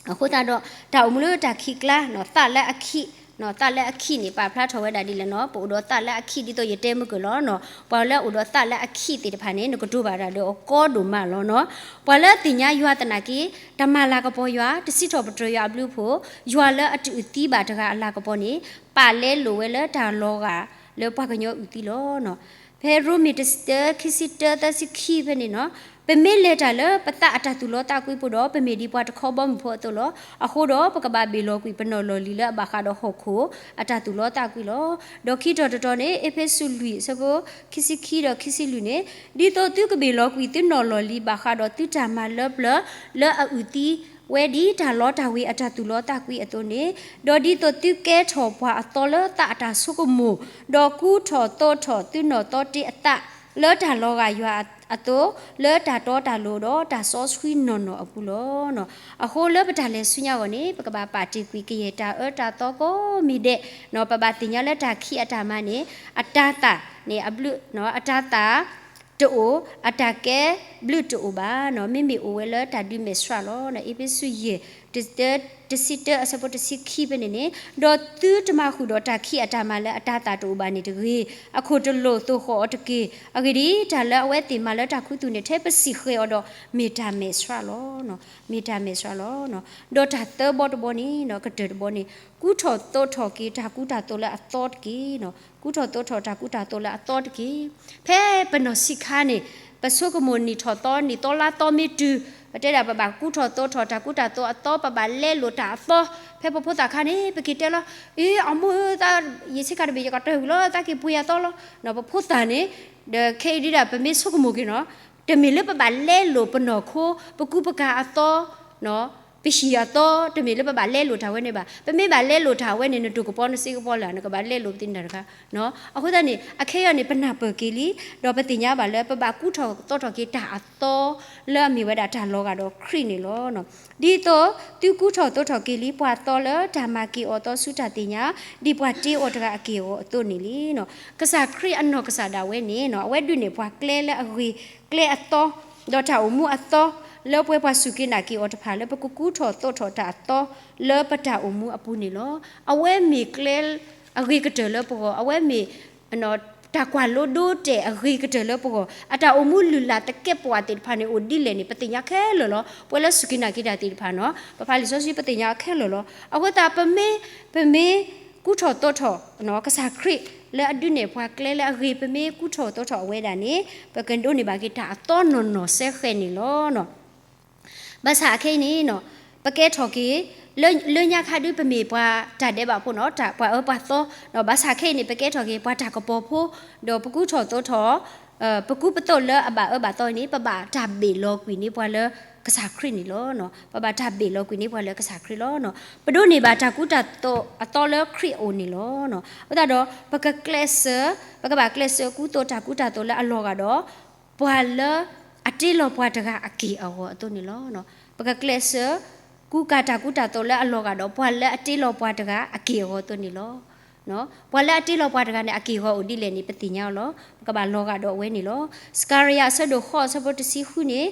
အဃိသတးဒီး တၢ်အိၣ်မူလၢတၢ်ခံးအကျါ, သးလၢအခံး, သးလၢအခံးန့ၣ် ပာ်ဖျါထီၣ်ဝဲဒၣ်ဒ်လဲၣ်နီၤ, ပအိၣ်ဒီးသးလၢအခံးဒ်သိးယတဲမုၢ်ကၢၢ်လီၤ. ပှၤလၢအအိၣ်ဒီးသးလၢအခံးသ့ၣ်တဖၣ်န့ၣ် နကတိၤဘၣ်တၢ်ဒီးအကီဒိၣ်မးလီၤနီၤ. ပှၤလၢအသ့ၣ်ညါယွၤသနာ်က့ တမၤလၤကပီၤယွၤ, တစံးထီၣ်ပတြၢၤယွၤအဘျုးအဖှိၣ်, ယွၤလၢအတအုၣ်သံဘၣ်တဂၤအလၤကပီၤန့ၣ် ပာ်လဲလိာ်ဝဲလၢတၢ်လီၤဂာ်လၢပှၤကညီအုၣ်သံလီၤ. ဖဲရိမ့ၤတဆံတၢ ခံဆံတၢ သၢဆံခံဖဲန့ၣ်နီၤ, ပမ့ၢ်လဲၤတၢ်လၢပသးအတၢ်သူၣ်လီသးကွံဖိဒီး ပမ့ၢ်ဒ်ပှၤတခီဘီမုၢ်ဖိအသိးလီၤ. အဃိဒီးပကဘၣ်ဘ့ၣ်လီၤကွံာ် ပနီၢ်လီၢ်လံၤလၢအဘၣ်ဃးဒီးဟီၣ်ခိၣ်အတၢ်သူၣ်လီသးကွံလီၤ. ဒီးခံတီၤတတီၤန့ၣ် အ့းဖ့းစူးလွံၢ် အဆၢဖိခံဆံခံဒီးခံဆံလွံၢ်န့ၣ်, ဒ်သိးသုကဘ့ၣ်လီၤကွံာ်သုနီၢ်လီၢ်လံၤ ဘၣ်ဃးဒီးသုတၢ်မၤလၢပျၢၤ လၢအအုၣ်သံဝဲဒ်တၢ်လီတၢ်ဝ့ၤအတၢ်သူၣ်လီသးကွံအသိးန့ၣ်, ဒီးဒ်သိးသုကဲထီၣ်ပှၤအသီလၢသးအတၢ်ဆိကမိၣ်, ဒီးကူထီၣ်သိးထီၣ်သုနီၢ်သီတ့အသး လၢတၢ်လီၤဂာ်ယွၤအသိး, လၢတၢ်တီတၢ်လိၤဒီးတၢ်စီဆှံနီၢ်နီၢ်အပူၤလီၤ. အဃိလၢပတၢ်လဲၤဆူညါအဂီၢ်န့ၣ် ပကဘၣ်ပာ်တ့ၢ်ကွံာ်ကယဲၢ်တၢ်အၢတၢ်သီကိးမံၤဒဲး, ပဘၣ်သ့ၣ်ညါလၢတၢ်ခံးအတၢ်မၤန့ၣ် အတၤသၣ်န့ၣ် အဘျုး, အတၤသၣ် တအိၣ်, အတၢ်ကဲဘျုးတအိၣ်ဘၣ်နီၤ, မ့မ့ၢ်အိၣ်ဝဲလၢတၢ်ဒုးမဲာ်ဆှးလီၤ. အ့းဖ့းစူးယဲၢ် တဆံတၢ အဆၢဖိတဆံခံဖဲန့ၣ်န့ၣ်, ဒီးသုတမၤဃုာ်ဒီးတၢ်ခံးအတၢ်မၤလၢအတၤသၣ်တအိၣ်ဘၣ်န့ၣ်တဂ့ၤ, အခိၣ်တလိာ်သိၣ်ဃီၣ်အီၤတက့ၢ်. အဂ့ၢ်ဒ်အံၤ, တၢ်လၢအဝဲသ့ၣ်မၤလၢတၢ်ခူသူၣ်န့ၣ် ထဲပစံၣ်ဃဲၤအီၤဒီး မ့ၢ်တၢ်မဲာ်ဆှးလီၤ. မ့ၢ်တၢ်မဲာ်ဆှးလီၤ. ဒီးတၢ်သၢဘီတဘီန့ၣ် ကတၢၢ်တဘီန့ၣ် ကူထီၣ်သိးထီၣ်က့ၤတၢ်ကူတၢ်သိးလၢအသီတက့ၢ်. ကူထီၣ်သိးထီၣ်တၢ်ကူတၢ်သိးလၢအသီတက့ၢ်. ဖဲပနီၢ်ဆံးခါန့ၣ် ပဆိကမိၣ်နံၣ်ထီၣ်သီ နံၣ်သီလါသီမ့ၢ်တုၤ, ပတဲဒၣ်ပဘၣ်ကူထီၣ်သိးထီၣ်တၢ်ကူတၢ်သိးအသီ, ပဘၣ်လဲလိာ်တၢ်အသီ. ဖဲပဖိသၣ်ခါန့ၣ် ပက့ၤတဲလီၤ, အ့ အမိၢ်ဧၢ, ယဆ့ကၤတဘ့ၣ် ယကတၢၢ်ဝံၤလီၤ, သးက့ၤပှ့ၤအသီလီၤ. ပဖိသၣ်န့ၣ် ဒီးခဲအံၤဒ်ဒၣ် ပမ့ၢ်ဆိကမိၣ်က့ၤနီၤ, တမ့ၢ်လၢပဘၣ်လဲလိာ်ပနီၢ်ခိ ပကူပကၤအသီ ပဟံၣ်အသီ, တမ့ၢ်လၢပဘၣ်လဲလိာ်တၢ်ဝဲန့ၣ်ဘၣ်. ပမ့ၢ်ဘၣ်လဲလိာ်တၢ်ဝဲန့ၣ် နတိၢ်ကပီၤနစ့ကပီၤလၢ် နကဘၣ်လဲလိာ်ပသ့ၣ်တၢ်တခါ. အဃိသတးန့ၣ် အခဲအံၤန့ၣ် ပနၢ်ပၢၢ်က့ၤလံ, ဒီးပသ့ၣ်ညါဘၣ်လၢ ပဘၣ်ကူထီၣ်သိးထီၣ်က့ၤတၢ်အသီ လၢအမ့ၢ်ဝဲဒၣ်တၢ်လီၤဂာ်ဒီးခရံာ်န့ၣ်လီၤ. ဒ်သိးသုကူထီၣ်သိးထီၣ်က့ၤလံ ပှၤသီလၢတၢ်မၤက့ၤအီၤအသီဆူတၢ်သ့ၣ်ညါ ဒ်ပှၤတ့အီၤတဂၤအက့ၢ်အဂီၤအသိးန့ၣ်လံ. ကစၢ်ခရံာ်အနီၢ်ကစၢ်ဒၣ်ဝဲန့ၣ် အဝဲဒုးနဲၣ်ပှၤကျဲလၢအဂ့ၤကျဲအသီ, ဒီးတၢ်အိၣ်မူအသီ, လၢပှဲၤပှၤစူၢ်က့ၤနာ်က့ၤအီၤတဖၣ် လၢပကကူထီၣ်သိးထီၣ်တၢ်အသီ လၢပတၢ်အိၣ်မူအပူၤန့ၣ်လီၤ. အဝဲမ့ၢ်ကျဲအဂ့ၤကတၢၢ်လၢပဂီၢ်, အဝဲမ့ၢ် တၢ်ကွၢ်လိဒိတဲာ်အဂ့ၤကတၢၢ်လၢပဂီၢ်, အတၢ်အိၣ်မူလုၢ်လၢ်သကဲးပဝးသ့ၣ်တဖၣ်န့ၣ် အိၣ်ဒ်လဲၣ်န့ၣ် ပသ့ၣ်ညါခဲလၢာ်လီၤ. ပှၤလၢစူၢ်က့ၤနာ်က့ၤတၢ်သ့ၣ်တဖၣ်နီၤ, ပဖးလံာ်စီဆှံပသ့ၣ်ညါခဲလၢာ်လီၤ. အဃိသတး ပမ့ၢ်, ပမ့ၢ်ကူထီၣ်သိးထီၣ် ကစၢ်ခရံာ်လၢအဒုးနဲၣ်ပှၤကျဲလၢအဂ့ၤ, ပမ့ၢ်ကူထီၣ်သိးထီၣ်အဝဲဒၣ်န့ၣ် ပကဒိးန့ၢ်ဘၣ်က့ၤတၢ်အသီနီၢ်နီၢ်စဲဃဲၤန့ၣ်လီၤ. ဘၣ်ဆၣ်ခဲအံၤန့ၣ်နီၤ, ပကဲထီၣ်က့ၤ လၢညါခါဒုး ပမ့ၢ်ပှၤတၢ်ဒဲးဘးဖိနီၤ, ပှၤအၢပှၤသီ, ဘၣ်ဆၣ်ခဲအံၤန့ၣ် ပကဲထီၣ်က့ၤ ပှၤတၢ်ကပီၤဖိ, ဒီးပကူထီၣ်သိးထီၣ်, ပကူပသိးလၢအဘၣ်အၢဘၣ်သီအံၤန့ၣ် ပဘၣ်တၢ်ဘ့ၣ်လီၤကွံာ်န့ၢ်ပှၤလၢ ကစၢ်ခရံာ်န့ၣ်လီၤ. ပဘၣ်တၢ်ဘ့ၣ်လီၤကွံာ်န့ၢ်ပှၤလၢကစၢ်ခရံာ်လီၤ. ပဒိးန့ၢ်ဘၣ်တၢ်ကူတၢ်သိးအသီလၢခရံာ်အအိၣ်န့ၣ်လီၤ. အဃိသတးဒီး ပကကျဲးစၢး, ပကဘၣ်ကျဲးစၢးကူသိးတၢ်ကူတၢ်သိးလၢအလီၤဂာ်ဒီး ပှၤလၢအတ့လီၤပှၤတဂၤအက့ၢ်အဂီၤအသိးန့ၣ်လီၤ. ပကကျဲးစၢးကူကၤတၢ်ကူတၢ်သိးလၢအလီၤဂာ်ဒီး ပှၤလၢအတ့လီၤပှၤတဂၤအက့ၢ်အဂီၤအသိးန့ၣ်လီၤ. ပှၤလၢအတ့လီၤပှၤတဂၤန့ၣ် အက့ၢ်အဂီၤအိၣ်ဒ်လဲၣ်န့ၣ် ပသ့ၣ်ညါအီၤလီၤ. ပကဘၣ်လီၤဂာ်ဒီးအဝဲန့ၣ်လီၤ. စကၤရယၤအဆၢဒိၣ်ဃိးအဆၢဖိတဆံဃုန့ၣ်,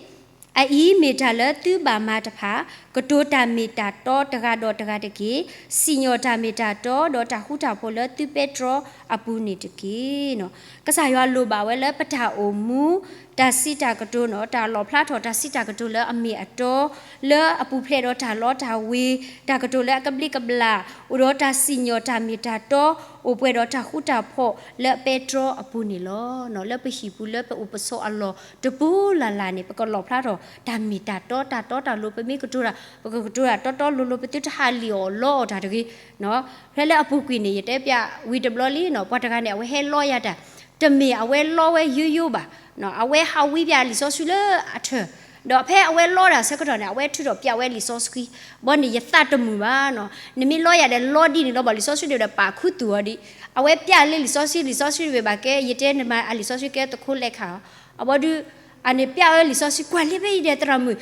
အအံၤမ့ၢ်တၢ်လၢသုဘၣ်မၤတဖၣ်, ကတိၤတၢ်မ့ၢ်တၢ်တီတဂၤဒီးတဂၤတက့ၢ်. စံၣ်ညီၣ်တၢ်မ့ၢ်တၢ်တီဒီးတၢ်ဃူတၢ်ဖိးလၢသုပဲတြီအပူၤန့ၣ်တက့ၢ်. ကစၢ်ယွၤလိၣ်ဘၣ်ဝဲလၢပတၢ်အိၣ်မူ တၢ်စံးတၢ်ကတိၤန့ၣ် တၢ်လီၣ်ဖျါထီၣ်တၢ်စံးတၢ်ကတိၤလၢအမ့ၢ်အတီ, လၢအပူၤဖျဲးဒီးတၢ်လီတၢ်ဝ့ၤ, တၢ်ကတိၤလၢအကဘျံးကဘျၣ်, အိၣ်ဒီးတၢ်စံၣ်ညီၣ်တၢ်မ့ၢ်တၢ်တီ, အိၣ်ပှဲၤဒီးတၢ်ဃူတၢ်ဖိးလၢပဲတြီအပူၤန့ၣ်လီၤ. လၢပဟံၣ်ပူၤလၢပအိၣ်ပဆိးအလီၢ်တပူၤလၢ်လၢ်န့ၣ် ပကလီၣ်ဖျါထီၣ်တၢ်မ့ၢ်တၢ်တီတၢ်တီတၢ်လိၤ ပမ့ၢ်ကတိၤတၢ် ပကကတိၤတၢ်တီတီလိၤလိၤ ပသုတဟးလံၣ်အီၣ်လီအီၣ်တၢ်တဂ့ၤ. ဖဲလၢအပူၤကွံာ်န့ၣ် ယတဲပျးဝံၤတဘျီလံန့ၣ် ပှၤတဂၤန့ၣ် အဝဲဟဲလီယၤတၢ်, တမ့ၢ်အဝဲလီဝဲယိယိဘၣ်, အဝဲဟးဝံပျးလံာ်စီဆှံလၢအထၢၣ်, ဒီးဖဲအဝဲလီတၢ်ဆၢကတီၢ်န့ၣ် အဝဲထုးထီၣ်ပျးဝဲလံာ်စီဆှံ, ဘီန့ၣ်ယသးတမုာ်ဘၣ်န့ၣ်. နမ့ၢ်လီယၤဒီးလီဒ်န့ၣ်လီၤဘၣ် လံာ်စီဆှံဒုးဒီးပာ်ခူသူၣ်အီၤဒံး, အဝဲပျးလၢလံာ်စီဆှံ လံာ်စီဆှံတဘ့ၣ်ဘၣ်ကဲ ယတဲနမၤအလံာ်စီဆှံကဲသခိးလဲၤခးအီၤ, အဘီဒုး အန့ၣ်ပျးအၢလံာ်စီဆှံ ကွၢ်လ့ဖဲအံၤဒီးသရၣ်မုၣ်,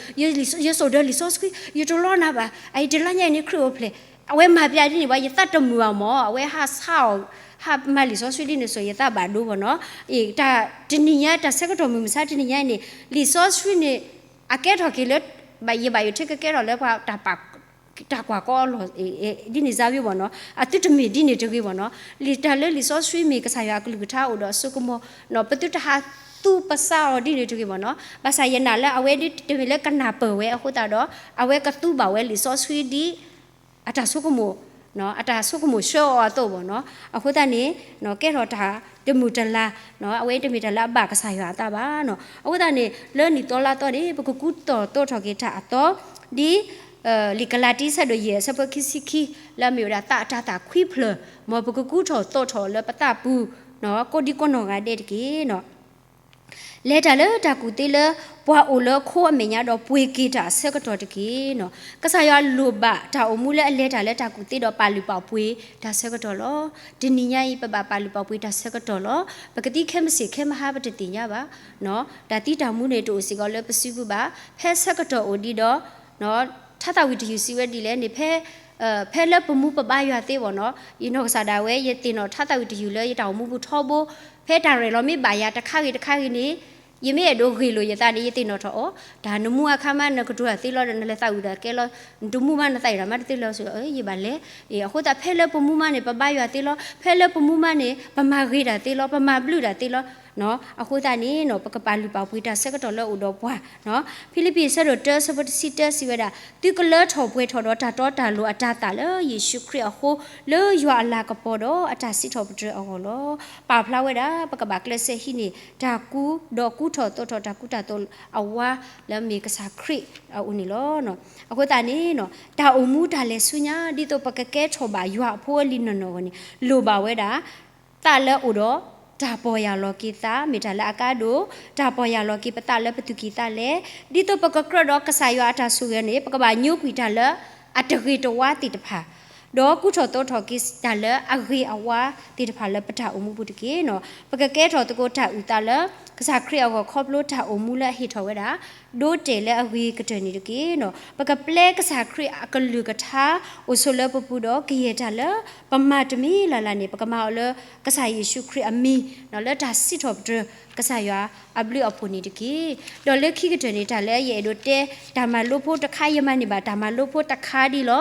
ယစိာ်ဒီးလံာ်စီဆှံ ယတလီနၤဘၣ်, အအံၤတလါညါအံၤန့ၣ်ခရံာ်အိၣ်ဖျဲၣ်, အဝဲမၤပျးဒ်န့ၣ်ဘၣ် ယသးတမုာ်ဘၣ်မၢ်, အဝဲဟးဆါအီၤ, ဟးမၤလံာ်စီဆှံဒ်န့ၣ်စိၤ ယသးဘၣ်ဒိဘၣ်န့ၣ်. တနံၤညါတၢ်ဆၢကတီၢ်မုၢ်မဆါတနံၤညါအံၤန့ၣ် လံာ်စီဆှံန့ၣ် အကဲထီၣ်က့ၤလၢ ဘၣ်ယဘၣ်ယိၣ်ထဲကကဲထီၣ်လၢပှၤ တၢ်ကွၢ်ကီအလီၢ် ဒ်န့ၣ်စါဝံၤဘၣ်န့ၣ်, အသုတမ့ၢ်ဒ်န့ၣ်တဂ့ၤဘၣ်န့ၣ်. လံာ်တၢ်လၢလံာ်စီဆှံမ့ၢ်ကစၢ်ယွၤအကလုၢ်ကထါအိၣ်ဒီးအစိကမီၤ, ပသုတဟးသူပစါအီၤဒ်န့ၣ်တဂ့ၤဘၣ်န့ၣ်. ဘၣ်ဆၣ်ယနာ်လၢအဝဲဒ်တမ့ၢ်လၢကနၢ်ပၢၢ်ဝဲအဃိသတးဒီး အဝဲကသူဘၣ်ဝဲလံာ်စီဆှံဒ် အတၢ်ဆိကမိၣ်, အတၢ်ဆိကမိၣ်ဆှၢအီၤအသိးဘၣ်န့ၣ်. အဃိသတးန့ၣ် ကဲထီၣ်တၢ်တမုာ်တလၤ, အဝဲတမ့ၢ်တၢ်လၢအဘၣ်ကစၢ်ယွၤအသးဘၣ်န့ၣ်. အဃိသတးန့ၣ် လၢနံၣ်သီလါသီန့ၣ် ပကကူသိးသိးထီၣ်က့ၤတၢ်အသီ ဒ် လံာ်ကလၤတံ ဆၢဒိၣ်ယဲၢ် အဆၢဖိခံဆံခံ လၢအမ့ၢ်ဝဲဒၣ်သးအတၤသၣ်ခွံဖျၢၣ်, မ်ပကကူထီၣ်သိးထီၣ်လၢပသးပူၤ ကိးဒံကိးနီၢ်ဂၤဒဲးတက့ၢ်. လဲၤတၢ်လၢတၢ်ကူၣ်သ့လၢ ပှၤအိၣ်လၢခိအမဲာ်ညါဒီးပှ့ၤက့ၤတၢ်အဆၢကတီၢ်တက့ၢ်န့ၣ်. ကစၢ်ယွၤလိၣ်ဘၣ်တၢ်အိၣ်မူလၢအလဲၤတၢ်လၢတၢ်ကူၣ်သ့ဒီးပာ်လုၢ်ပာ်ပှ့ၤတၢ်ဆၢကတီၢ်လီၤ. တနံၤညါအံၤ ပဘၣ်ပာ်လုၢ်ပာ်ပှ့ၤတၢ်ဆၢကတီၢ်လီၤ. ပကသံခဲမုၢ်ဆ့ၣ်ခဲမုၢ်ဟါပတသ့ၣ်ညါဘၣ်. တၢ်သံတၢ်မူန့ၣ်တအိၣ်စ့ၢ်ကီးလၢပစုပူၤဘၣ်. ဖဲဆၢကတီၢ်အိၣ်ဒံးဒီး ထါသးဝံၣ်တယုၢ်စံးဝဲဒ်လဲၣ်န့ၣ် ဖဲ ဖဲလၢပမူပဘါယွၤသ့ဘၣ်န့ၣ်, ယနီၢ်ကစၢ်ဒၣ်ဝဲ ယသ့ၣ်နီၣ်ထါသးဝံၣ်တယုၢ်လၢယတၢ်အိၣ်မူပူၤထီဘိ, ဖဲတၢ်ရဲၣ်လီၤမ့ၢ်ဘၣ်ယၤတခါဂ့ၤတခါဂ့ၤန့ၣ်, ယမ့ၢ်အဲၣ်ဒိးဂ့ၢ်လိာ်ယသးန့ၣ် ယသ့ၣ်နီၣ်ထီၣ်အီၤ, တၢ်နမူအခါမး နကတိၤတၢ်သ့လီၤဒီး နလဲၤသးဝံၣ်တၢ်ကဲလီၤ, နတမူမး နသးဝံၣ်တၢ်မးတသ့လီၤ, ယဘၣ်လဲၤ. အဃိသတး ဖဲလၢပမူမးန့ၣ် ပဘါယွၤသ့လီၤ, ဖဲလၢပမူမးန့ၣ် ပမၤဂ့ၤတၢ်သ့လီၤ, ပမၤဘျုးတၢ်သ့လီၤ. အဃိသတးန့ၣ် ပကပာ်လုၢ်ပာ်ပှ့ၤတၢ်ဆၢကတီၢ်လၢအိၣ်ဒီးပှၤ ဖံလံးပံး အဆၢဒိၣ်တၢ အဆၢဖိတဆံတၢ စံးဝဲဒၣ်, သုကလၢထီၣ်ပှဲၤထီၣ်ဒီးတၢ်တီတၢ်လိၤအတၤသၣ်လၢယ့ၣ်ၡူးခရံာ်အဃိ, လၢယွၤအလၤကပီၤဒီးအတၢ်စံးထီၣ်ပတြၢၤအဂီၢ်လီၤ. ပာ်ဖျါဝဲဒၣ် ပကဘၣ်ကျဲးစၢးဟံးန့ၢ်တၢ်ကူ, ဒီးကူထီၣ်သိးထီၣ်တၢ်ကူတၢ်သိးအဝါ လၢမ့ၢ်ကစၢ်ခရံာ်အအိၣ်န့ၣ်လီၤ. အဃိသတးန့ၣ် တၢ်အိၣ်မူတၢ်လဲၤဆူညါ ဒ်သိးပကကဲထီၣ်ဘၣ်ယွၤအဖိအလံၤနီၢ်နီၢ်အဂီၢ်န့ၣ် လိၣ်ဘၣ်ဝဲဒၣ် သးလၢအအိၣ်ဒီးတၢ်ပီၢ်ယၢ်လီၤက့ၤသး မ့ၢ်တၢ်လၢအကါဒိၣ်, တၢ်ပီၢ်ယၢ်လီၤက့ၤပသးလၢပသူၣ်ကံၢ်သးလဲ, ဒ်သိးပကကြၢးဒီးကစၢ်ယွၤအတၢ်ဆိၣ်ဂ့ၤန့ၣ် ပကဘၣ်ညိကွံာ်တၢ်လၢအတဂ့ၤတဝါသ့ၣ်တဖၣ်, ဒီးကူထီၣ်သိးထီၣ်က့ၤတၢ်လၢအဂ့ၤအဝါသ့ၣ်တဖၣ်လၢပတၢ်အိၣ်မူပူၤတက့ၢ်. ပကကဲထီၣ်သကိးတၢ်အုၣ်သးလၢ ကစၢ်ခရံာ်အဂီၢ်ခီဖျိတၢ်အိၣ်မူလၢအဟ့ၣ်ထီၣ်ဝဲဒၣ် ဒိတဲာ်လၢအဂ့ၤကတၢၢ်န့ၣ်တက့ၢ်. ပကပျဲကစၢ်ခရံာ်အကလုၢ်ကထါ အိၣ်ဆိးလၢပပူၤဒီး ကယဲၢ်တၢ်လၢပမၤတမံၤလၢ်လၢ်န့ၣ် ပကမၤအီၤလၢကစၢ်ယ့ၣ်ၡူးခရံာ်အမံၤ လၢတၢ်စံးထီၣ်ပတြၢၤကစၢ်ယွၤအဘျုးအဖှိၣ်န့ၣ်တက့ၢ်. ဒီးလၢခံကတၢၢ်န့ၣ် တၢ်လၢယအဲၣ်ဒိးတဲ တၢ်မၤလိဖိတခါ ယမၤန့ၢ်ဘၣ်တၢ်မၤလိဖိတခါဒ်လီၤ.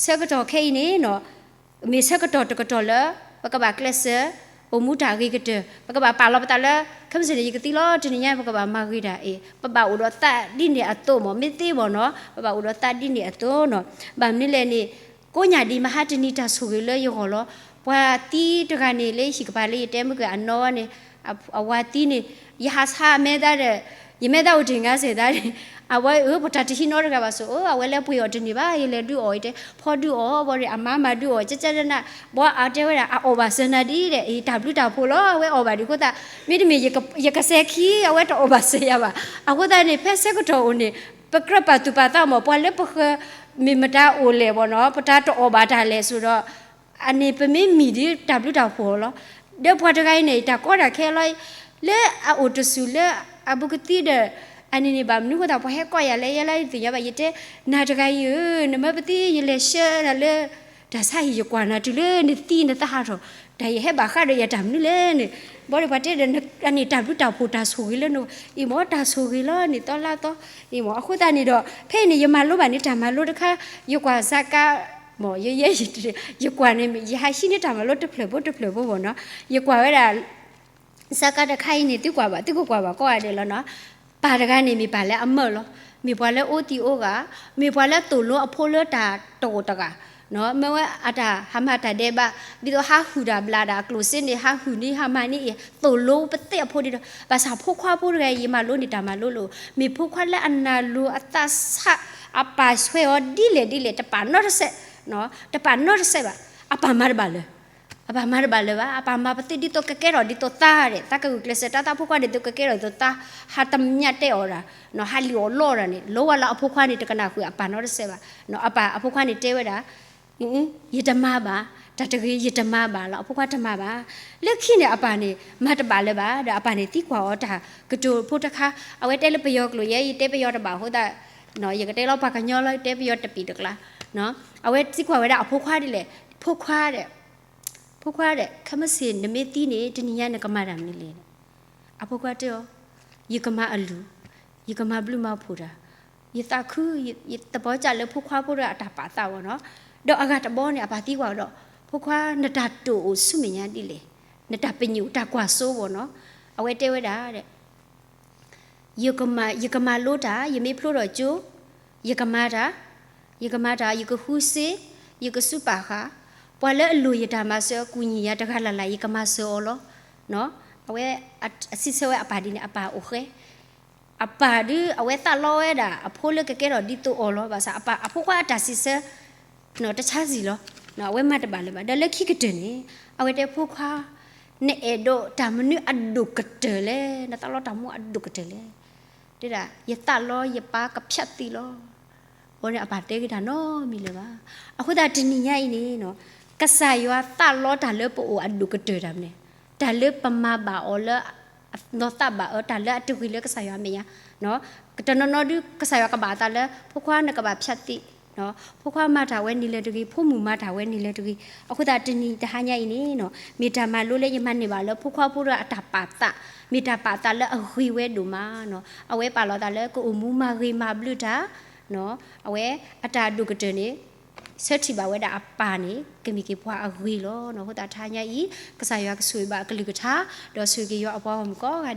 ဆၢကတီၢ်ခဲအံၤန့ၣ် မ့ၢ်ဆၢကတီၢ်တကတီၢ်လၢ ပကဘၣ်ကျဲးစၢး အိၣ်မူတၢ်ဂ့ၤကတၢၢ်, ပကဘၣ်ပာ်လီၤပသးလၢ ခဲမုၢ်ဆ့ၣ်န့ၣ် ယကသံလီၤ တနံၤညါ ပကဘၣ်မၤဂ့ၤတၢ်အံၤ, ပဘၣ်အိၣ်ဒီးသးဒ်န့ၣ်အသိးမ့ၢ်သ့ဘၣ်န့ၣ်, ပဘၣ်အိၣ်ဒီးသးဒ်န့ၣ်အသိးန့ၣ်. ဘၣ်မနုၤလဲၣ်န့ၣ် ကိးညၣ်ဒံးမဟါတနံၤတၢ်ဆိၣ်ဂ့ၤလၢယဂီၢ်လီၤ. ပှၤသံတဂၤန့ၣ် လၢဟံၣ်ကပၤလၢယတဲမုၢ်ကၢအနီၢ်န့ၣ် အဝၤသံန့ၣ် ယဟးဆါအမဲသးဒီး ယမဲသးအိၣ်တ့ၢ်ငါစဲးသးန့ၣ်, အဝဲအၢ ပတၢ်တဟံးနီတဂၤဘၣ်ဆိၣ် အၢ အဝဲလၢပှ့ၤအီၤတန့ၢ်ဘၣ် ယလဲၤဒုးအီၣ်အံၤတဲ ဖီဒုးအီၣ်ဘၣ်ဒီး အမါမၤဒုးအီၣ် ကကန ဘၣ်အတဲဝဲဒၣ် အအီၣ်ဘၣ်စၢၤနၤဒ်ဒီး အံၤတၢ်ဘျုးတၢ်ဖှိၣ်လီၤ အဝဲအီၣ်ဘၣ်ဒံးအဃိသတး မ့တမ့ၢ် ယကစဲးခံ အဝဲတအီၣ်ဘၣ်စၢၤယၤဘၣ်. အဃိသတးန့ၣ် ဖဲဆၢကတီၢ်အိၣ်န့ၣ် ပကြၢးပာ်သူၣ်ပာ်သးမ့ၢ် ပှၤလၢပဃၢၤ မ့ၢ်မတၤအိၣ်လဲၣ်ဘၣ်နီၤ, ပတၢ်တအီၣ်ဘၣ်တၢ်လဲၣ်ဆိဒီး အန့ၣ်ပမ့ၢ်မံၤဒ်တၢ်ဘျုးတၢ်ဖှိၣ်လီၤ. ဒီးပှၤတဂၤအံၤန့ၣ် တၢ်ကီတၢ်ခဲလီၤ လၢအအိၣ်တစူၢ်လၢအဘူးကသံဒီး အန့ၣ်န့ၣ်ဘၣ်မနုၤအဃိသတး ပှၤဟဲကိးယၤလၢယဲလၢယသ့ၣ်ညါဘၣ် ယတဲ နၤတဂၤအံၤဧၢ, နမ့ၢ်ပသံ ယလဲၤဆှၢနၤလၢ တၢ်ဆါဟံၣ် ယကွၢ်နၤတုၤလၢနသံနသးဟးထီၣ်, တၢ်ယဟဲဘၣ်ဃးဒီးယၤတၢ်မနုၤလဲၣ်န့ၣ်, ဘၣ်ဒီးပှၤတဲဒီး အန့ၣ်တၢ်ဘျုးတၢ်ဖှိၣ်တၢ်ဆိၣ်ဂ့ၤလၢန အံၤမ့ၢ်တၢ်ဆိၣ်ဂ့ၤလီၤန့ၣ် သီလါသီ အံၤမ့ၢ် အဃိသတးန့ၣ်ဒီး ဖဲအံၤန့ၣ် ယမၤလိဘၣ်န့ၣ် တၢ်မၤလိတခါ ယကွၢ်စးကါ မ့ၢ် ယဲ ယကွၢ်န့ၣ် ယဟးဟံးန့ၢ်တၢ်မၤလိတဖျၢၣ်ဖိတဖျၢၣ်ဖိမ့ၢ်နီၤ, ယကွၢ်ဝဲဒၣ် စးကါတခါအံၤန့ၣ် သုကွၢ်ဘၣ် သုကကွၢ်ဘၣ်ကိးဂၤဒဲးလီၤနီၤ, ပၢ်တဂၤန့ၣ် မ့ၢ်ပၢ်လၢအမၢလီၤ, မ့ၢ်ပှၤလၢအအိၣ်သံးအိၣ်ဂၤ, မ့ၢ်ပှၤလၢသိၣ်လိအဖိလၢတၢ်တအိၣ်တဂၤ, မ့ၢ်ဝဲအတၢ်ဟးမၤတၢ်ဒဲးဘး ဒ်သိးဟးဟုၣ်တၢ်ဘျးတၢ်အကျိၣ်စ့န့ၣ် ဟးဟုၣ်န့ၣ် ဟးမၤန့ၣ်အံၤ သိၣ်လိပသ့ၣ်အဖိဒ်ဒီး ဘၣ်ဆၣ်ဖိခွါဖိတဂၤအံၤ ယမၤလိန့ၢ်တၢ်မၤလိလိၤ မ့ၢ်ဖိခွါလၢအနၢ်လိၤအသးဆး အပၢ်ဆှၢအီၤဒ်လဲၣ်ဒ်လဲၣ် တပာ်နီတစဲး, တပာ်နီတစဲးဘၣ်, အပၢ်မၤတဘၣ်လၢၤ အပၢ်မၤတဘၣ်လၢၤဘၣ်, အပၢ်မၤပသ့ဒ်သိးကကဲထီၣ်ဒ်သိးသါဒဲး သးကဂုာ်ကျဲးစၢးတၢ်သးဖိခွါဒ်သိးကကဲထီၣ်ဒ်သိးသါ, ဟးတမညါတဲအီၤဒၣ်, ဟးလံၣ်အီၣ်လီအီၤဒၣ်န့ၣ် လီၤဝဲလၢအဖိခွါန့ၣ် တကနၣ်ဃုာ်အပၢ်နီတစဲးဘၣ်, အပၢ်အဖိခွါန့ၣ်တဲဝဲဒၣ်, ယတမၤဘၣ်, တၢ်တဂ့ၤ ယတမၤဘၣ်လီၤ အဖိခွါတမၤဘၣ်, လၢခံန့ၣ်အပၢ်န့ၣ် မၤတဘၣ်လၢၤဘၣ် ဒီးအပၢ်န့ၣ်သံကွၢ်အီၤတၢ်ကတိၤဖိတခါ, အဝဲတဲလၢပယီၤကျိာ် ယဲ ယတဲပယီၤတဘၣ်အဃိသတး ယကတဲလီၤပှၤကညီလီၤ ယတဲပယီၤတပံာ်တကျါ, အဝဲသံကွၢ်ဝဲဒၣ်အဖိခွါဒ်လဲၣ်, ဖိခွါဒဲး, ဖိခွါဒဲး ခဲမုၢ်ဆ့ၣ်နမ့ၢ်သံန့ၣ် တနံၤညါနကမၤတၢ်မနုၤလဲၣ်, အဖိခွါတဲအီၤ, ယကမၤအလုၢ်, ယကမၤဘျုးမၤဖှိၣ်တၢ်, ယသးခု, ယသးပီစၢ်လၢဖိခွါဖိတဂၤအတၢ်ပာ်သးဝဲနီၤ, ဒီးအဂၤတဘီန့ၣ် အပၢ်သံကွၢ်ဒီး, ဖိခွါ နတၢ်တိာ်အိၣ်ဆူမဲာ်ညါဒ်လဲၣ်, နတၢ်ပညိၣ်တၢ်ကွၢ်စိဘၣ်နီၤ, အဝဲတဲဝဲဒၣ် ယကမၤလိတၢ် ယမ့ၢ်ဖျိထီၣ်ကၠိ, ယကမၤတၢ်, ယကမၤတၢ် ယကဃုစ့, ယကစူးပာ်ဃာ်, ပှၤလၢအလိၣ်ယတၢ်မၤစၢၤအကူၣ်ညီၣ်ယၤတဂၤလၢ်လၢ် ယကမၤစၢၤအီၤလီၤ. အဝဲအစံးဆၢဝဲအပၢ်ဒ်န့ၣ် အပၢ်အိၣ်ဃဲ အပၢ်ဒုးအဝဲသးလီဝဲဒၣ် အဖိလၢကကဲထီၣ်ဒ်သိးအီၤလီၤ. ဘၣ်ဆၣ်အပၢ်အဖိခွါအတၢ်စံးဆၢ တဆါစံၣ်လီၤ. အဝဲမၤတဘၣ်လၢၤဘၣ်. ဒီးလၢခံကတၢၢ်န့ၣ် အဝဲတဲဖိခွါ, နအဲၣ်ဒိးတၢ်မနုၤအဒိၣ်ကတၢၢ်လဲၣ်, နသးလီတၢ်မူအဒိၣ်ကတၢၢ်လဲၣ်. တဲဒၣ် ယသးလီယပၢ်ကဖျးသံလီၤ. အဃိန့ၣ် အပၢ်တဲက့ၤတၢ်နီတမံၤလၢၤဘၣ်. အဃိသတးတနံၤညါအံၤန့ၣ် ကစၢ်ယွၤသးလီတၢ်လၢပအိၣ်အဒိၣ်ကတၢၢ်တၢ်မနုၤ, တၢ်လၢပမၤဘၣ်အီၤလၢ နီၢ်သးဘၣ်အၢ တၢ်လၢအတဂ့ၤလၢကစၢ်ယွၤအမဲာ်ညါ, တနီၤနီၤဒုး ကစၢ်ယွၤကဘၣ်အသးလၢ ဖိခွါနကဘၣ်ဖျးသံ, ဖိခွါမၤတၢ်ဝဲန့ၣ်လၢတဂ့ၤ, ဖိမုၣ်မၤတၢ်ဝဲန့ၣ်လၢတဂ့ၤ. အဃိသတးတနံၤတဟါညါအံၤန့ၣ် မ့ၢ်တၢ်မၤလိလၢယမၤန့ၢ်ဘၣ်လၢဖိခွါဖိတဂၤအတၢ်ပာ်သး, မ့ၢ်တၢ်ပာ်သးလၢအဂ့ၤဝဲဒိၣ်မး, အဝဲပာ်လီၤသးလၢကအိၣ်မူမၤဂ့ၤမၤဘျုးတၢ်, အဝဲအတၢ်အဒိၣ်ကတၢၢ်န့ၣ် ဆၢထံၣ်ဘၣ်ဝဲဒၣ်အပၢ်န့ၣ် ကမ့ၢ်က့ၤပှၤအဂ့ၤလီၤ. အဃိသတးတဟါညါအံၤ ကစၢ်ယွၤကဆိၣ်ဂ့ၤဘၣ်အကလုၢ်ကထါ, ဒီးဆိၣ်ဂ့ၤက့ၤယွၤအပှၤဂီၢ်မုၢ်ကိးဂၤဒဲး.